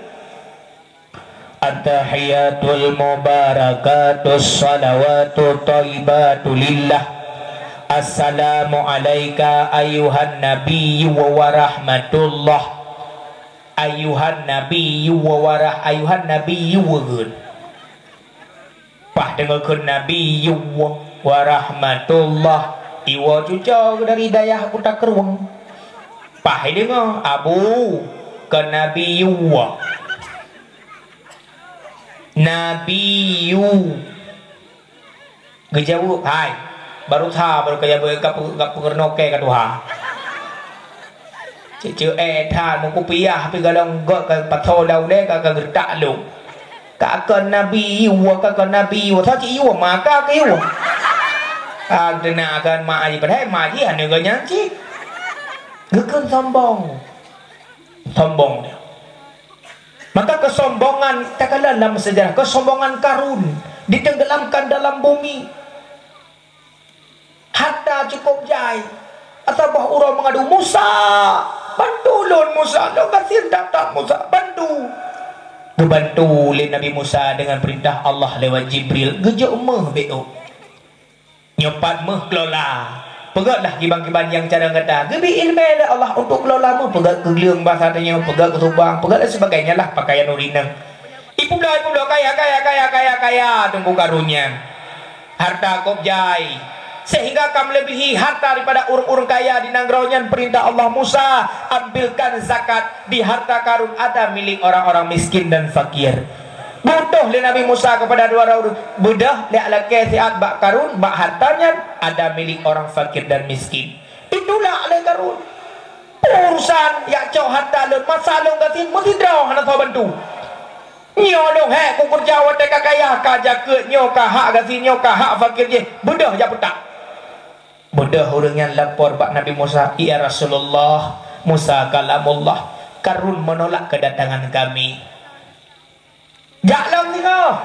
At-tahiyatul mubarakatus salawatut thayyibatu lillah. Assalamu alaika ayyuhan nabiyyu wa rahmatullah. Ayyuhan nabiyyu wa warah-, ayyuhan nabiyyu wa gun. Paih deungoe kheun Nabi Yuwa wa rahmatullah, iwa cuco dari dayah Kuta Krueng. Paih deungoe Abu kheun Nabi Yuwa. Nabi Yu. Geujaweueb, "Hai, baru tha baru ka jaweueb, ka peu-, ka peungeureunoe kée ka tuha." Cek-cek, eh, that meukupiah, tapi galong gok ka patho dah ulée ka, ka geutak lom. Ka kon Nabi Yuwa, ka kon Nabi Yuwa, sa cit Yuwa, maka keu Yuwa. Ka geunak kon mak jih, padahai mak jih hana geuh nyan cit. Geukheun sombong. Sombong dia. Maka kesombongan, takalon lam sejarah, kesombongan Karun ditenggelamkan dalam bumi. Harta cukup jai. Atawa boh uroe mengadu, "Musa, bantu lôn, Musa, lôn gasien that-that, Musa, bantu." Geubantu lé Nabi Musa dengan perintah Allah lewat Jibril, geujok meuh bék ôk. Nyoe pat meuh kelola. Peugötlah kiban-kiban nyang carông gata. Geubri iéleumé lé Allah untuk kelola meuh. Peugöt keu gleueng basa tanyoe, peugöt keu subang, peugöt dan sebagainya lah pakaian ureueng inong. Ipeubloe, ipeubloe, kaya, kaya, kaya, kaya, kaya Teungku Karun nyan. Harta kôb jai. Sehingga ka melebihi harta daripada ureueng-ureueng kaya di nanggroe nyan. Perintah Allah, "Musa, ambilkan zakat di harta Karun, ada milik orang-orang miskin dan fakir." Geuutus lé Nabi Musa keupada dua droe ureueng, beudôh lé lakée siat bak Karun, bak harta nyan ada milik orang fakir dan miskin. Itulak lé Karun. Urusan jak cok harta lôn, masa lôn gasien meusidroe hana soe bantu. Nyoe lôn hék kukeureuja watée ka kaya, ka jakeuet nyoe ka hak gasien, nyoe ka hak fakir jih, beudôh jak peutak. Beudôh ureueng nyan lapor bak Nabi Musa, "Ya Rasulullah, Musa kalamullah, Karun menolak kedatangan kami." Jak lom singoh,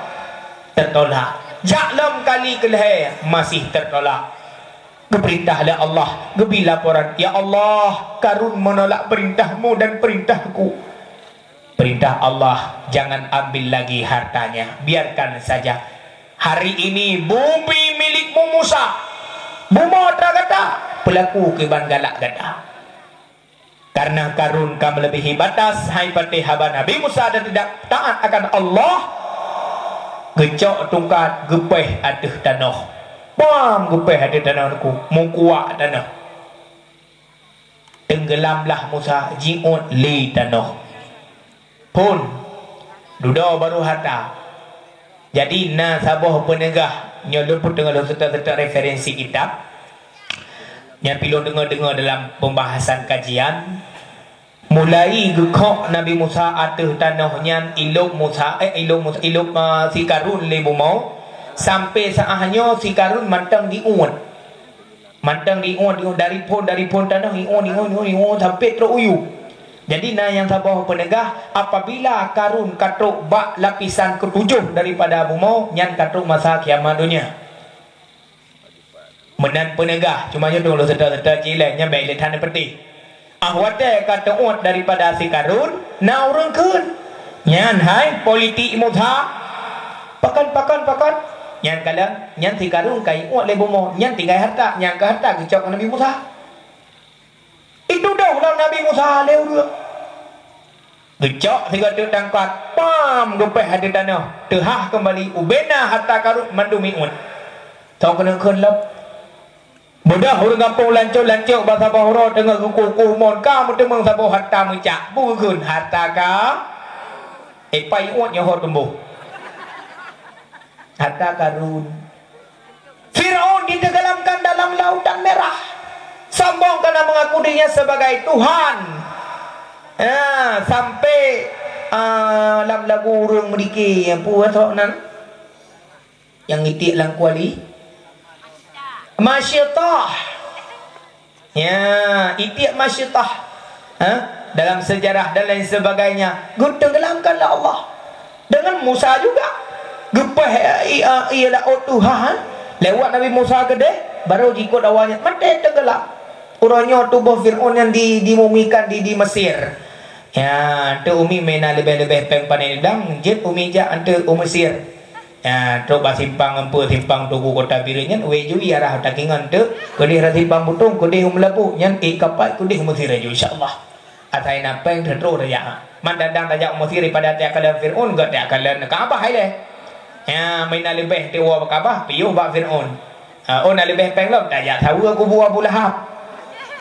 teutolak. Jak lom kali keulhée, masih teutolak. Geupeurintah lé Allah, geubri laporan, "Ya Allah, Karun menolak perintahmu dan perintahku." Perintah Allah, "Jangan ambil lagi hartanya, biarkan saja. Hari ini bumi milikmu Musa. Bumoe atra gata, peulaku kiban galak gata." Karena Karun ka melebihi batas, hai patéh haba Nabi Musa dan tidak taat akan Allah, geucok tungkat geupéh ateueh tanoh. Pam geupéh ateueh tanoh nyoe, meukuak tanoh. Tenggelamlah Musa, jiôt lé tanoh. Phon, dudoe baru hata. Jadi, na saboh peuneugah, nyoe lôn peuteungoh lôn seutôt-seutôt referensi kitab. Nyan pih lôn deungoe-deungoe dalam pembahasan kajian. Mulai geukhok Nabi Musa ateueh tanoh nyan, ilôb Musa, eh, ilôb Musa, ilôb, ah, si Karun lé bumoe, sampai saát nyoe si Karun mantong diuet. Mantong diuet, diuet dari phon, dari phon tanoh, diuet, diuet, diuet, diuet sampai trok u yub. Jadi, na nyang saboh peuneugah, apabila Karun ka trok bak lapisan keutujôh daripada bumoe, nyan ka trok masa kiamat donya. Meunan peuneugah, cuma nyoe dong lôn seutôt-seutôt jih lé, nyan bék lé that neupeutih. Ah, watée ka teuôt daripada si Karun, na ureuëng kheun, "Nyan hai politik Musa." Pakon, pakon, pakon? Nyan kalon, nyan si Karun ka iuet lé bumoe, nyan tinggai harta, nyan keu harta geucok Nabi Musa. Itudôh lom Nabi Musa lé ureuëng. Geucok sigoe teuk tangkat, pam, geupéh ateueh tanoh, teuhah keumbali, ubena harta Karun mandum ié uet. Tong keuneuk kheun lom. Beudôh ureuëng gampông lancok-lancok bak saboh uroe teungoh geukueh-kueh mon ka meuteumeung saboh harta meucak. Bukon harta ka? Eh, pai uet nyoe ho tumboh. Harta Karun. Firaun ditenggelamkan dalam Lautan Merah. Sombong karena mengaku dirinya sebagai Tuhan. Ya, sampai, ah, lam lagu ureuëng meudike, peue asai nan? Nyang itiek lam kuali? Masyitah. Ya, itiek masyitah. Ha? Dalam sejarah dan lain sebagainya, geutenggelamkan lé Allah. Dengan Musa juga. Geupéh, eh, i-, eh, ié laôt teuhah, eh. Lewat Nabi Musa keudeh, baru jikot awaknyan maté tenggelam. Uroe nyoe tuboh Fir'aun nyan di-, dimumikan di, di Mesir. Ya, tu umi meunan leubeh-leubeh péng pané udang, jeuet umi jak anteuk u Mesir. Ya, trok bak simpang Eumpeue, simpang Tugu Kota Bireuen nyan, wék jui arah takingon teuk, keudeh rot simpang Butong, keudeh u Meulaboh, nyan ék kapai keudeh u Mesir laju, insya Allah. Asai na péng teutroh tajak. Man dadang tajak u Mesir daripada tajak kalon Fir'aun, gét tajak kalon Ka'bah ilée. Ya, meunan leubeh teuk woe bak Ka'bah, piôh bak Fir'aun. Ha, oh na leubeh péng lom, tajak saweue kubu Abu Lahab.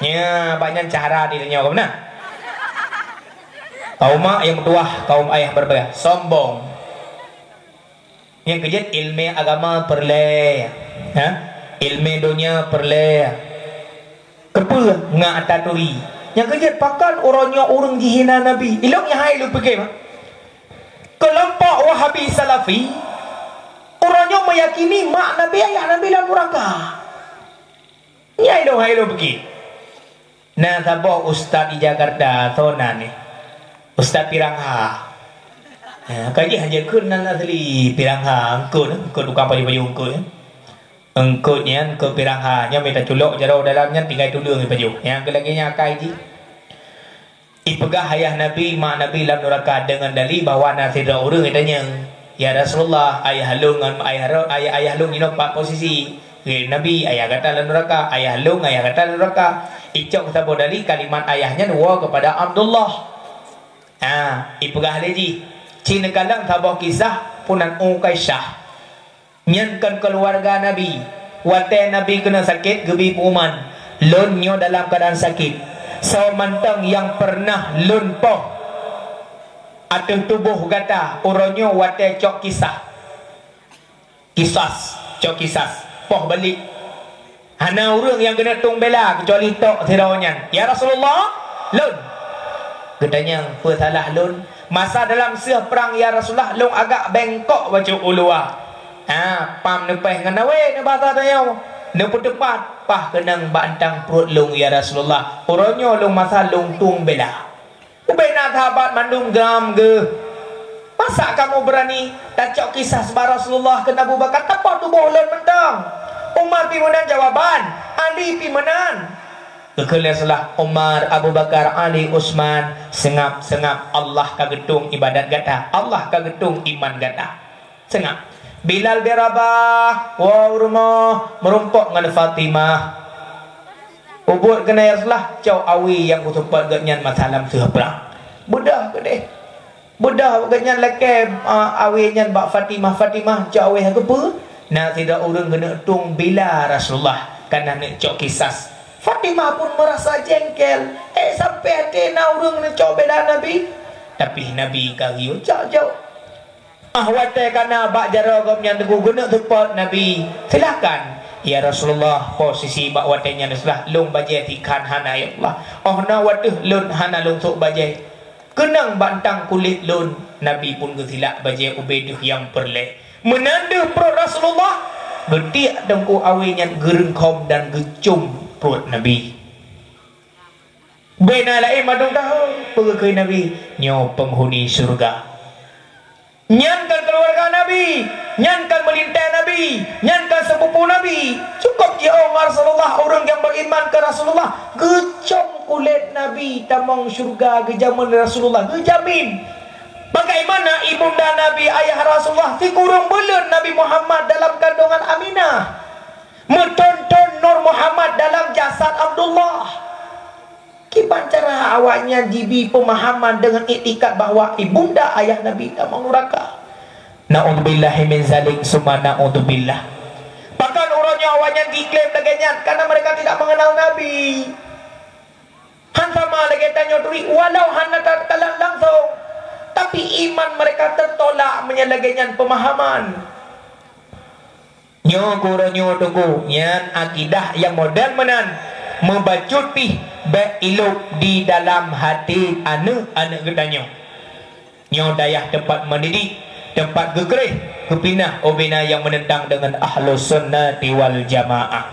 Ya, bak nyan cara di tanyoe keuh na. Kaum mak nyang meutuwah, kaum ayah berbeda, sombong. Nyang keujeuet, iéleumé agama peureulée, ha? Iéleumé donya peureulée. Keupeue ngat ata turi? Nyang keujeuet, pakon uroe nyoe ureuëng jihina Nabi? Ilong nyang hai lôn pike, mah. Keulompok Wahabi Salafi, uroe nyoe meuyakini mak Nabi, ayah Nabi lam nuraka. Nyan ilong hai lôn pike. Na saboh ustaz di Jakarta, soe nan nyan? Ustaz Pirangha. Ha, ka jih hana kheun nan asli Pirangha, eungkôt, eungkôt tukang pajoh-pajoh eungkôt, ya. Eungkôt nyan, eungkôt Pirangha. Nyan mita culok jaroe dalam nyan tinggai tuleueng ipajoh. Nyang keu lagée nyan akai jih. Ipeugah ayah Nabi, mak Nabi lam nuraka deungon dali bahwa na sidroe ureuëng itanyong, "Ya Rasulullah, ayah lôn ngon ayah ro-, ayah, ayah lôn jinoe pat posisi?" Geujaweueb Nabi, "Ayah gata lam nuraka, ayah lôn, ayah gata lam nuraka." Icok saboh dali kalimat ayah nyan woe keupada Abdullah. Ha, ipeugah lé jih, "Ci neukalon saboh kisah peunan Ukaisah." Nyan kon keuluwarga Nabi. Watée Nabi keuneuk sakét geubi pengumuman, "Lôn nyoe dalam keuadaan sakét. Soe mantong nyang peureunah lôn poh ateueh tuboh gata uroe nyoe watée cok kisah." Kisas, cok kisas, poh balék. Hana ureuëng nyang keuneuk tueng bela keucuali tok sidroe nyan. "Ya Rasulullah, lôn." Geutanyong, "Peue salah lôn?" "Masa dalam seueh prang, ya Rasulullah, lôn agak bengkok bacut u luwa." Ha, pam neupéh ngon awé, neubasa tanyoe. Neupeuteupat, paih keunong bak antang pruet lôn, ya Rasulullah. Uroe nyoe lôn masa lôn tueng bela. Ubena sahabat mandum geram geuh. "Masa kamoe beurani tacok kisas bak Rasulullah?" kheun Abu Bakar, "Tapoh tuboh lôn mantong." Umar pi meunan jawaban, Ali pi meunan. Geukheun lé Rasulullah, "Umar, Abu Bakar, Ali, Utsman, seungab, seungab, Allah ka geutueng ibadat gata, Allah ka geutueng iman gata." Seungab. Bilal bin Rabah, woe u rumoh, meurumpok ngon Fatimah. "Ubot keunan, ya Rasulullah, cok awé nyang kuseupôt gobnyan masa lam seueh prang." Beudôh keudeh. Beudôh gobnyan lakée, a, awé nyan bak Fatimah. "Fatimah, cok awé hai keupeue?" "Na sidroe ureuëng keuneuk tueng bela Rasulullah, kana neuk cok kisas." Fatimah pun meurasa jengkel. Eh, sampai até na ureuëng neuk cok bela Nabi? Tapi Nabi ka geuyue cok jok. Ah, watée kana bak jaroe gobnyan teungku keuneuk seupôt Nabi, "Silahkan, ya Rasulullah, posisi bak watée nyan Rasulullah, lôn bajée tikhan hana, ya Allah. Oh na wateueh lôn hana lôn sôk bajée. Keunong bak antang kulét lôn." Nabi pun geusilak bajée ubé deuh nyang peureulée. Meunan deuh pruet Rasulullah, geutiek teungku awé nyan geureungkhom dan geucom pruet Nabi. Ubé na laén mandum tahu, peue geukheun Nabi, "Nyoe peunghuni syeuruga." Nyan kan keuluwarga Nabi, nyan kan meulintée Nabi, nyan kan seupupu Nabi. Cukôp jiôh ngon Rasulullah, ureuëng nyang beriman keu Rasulullah, geucom kulét Nabi tamong syeuruga geujamin Rasulullah, geujamin. Bagaimana ibunda Nabi, ayah Rasulullah, sikureueng buleuen Nabi Muhammad dalam kandungan Aminah? Meuthon-thon Nur Muhammad dalam jasad Abdullah. Kiban cara awaknyan jibi peumahaman deungon iktikad bahwa ibunda ayah Nabi tamong nuraka. Naudzubillahi min zalik summa naudzubillah. Bahkan uroe nyoe awaknyan jiklaim lagée nyan karena mereka tidak mengenal Nabi. Han sama lagée tanyoe turi, walau hana takalon langsung, tapi iman mereka tertolak meunyoe lagée nyan peumahaman. Nyoe keuh uroe nyoe teungku, nyan akidah nyang model meunan meubacut pih bék ilôb di dalam até aneuëk-aneuëk geutanyoe. Nyoe dayah teumpat mendidik, teumpat geukréh, geupinah ubena nyang meunentang deungon Ahlus Sunnati wal Jamaah.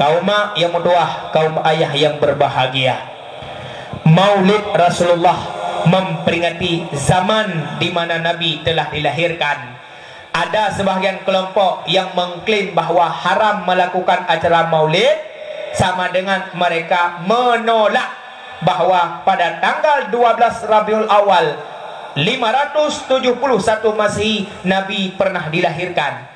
Kaum mak nyang meutuwah, kaum ayah nyang berbahagia. Maulid Rasulullah memperingati zaman di mana Nabi telah dilahirkan. Ada sebahagian kelompok yang mengklaim bahwa haram melakukan acara maulid, sama dengan mereka menolak bahwa pada tanggal dua belas Rabiul Awal lima ratus tujuh puluh satu Masehi, Nabi pernah dilahirkan.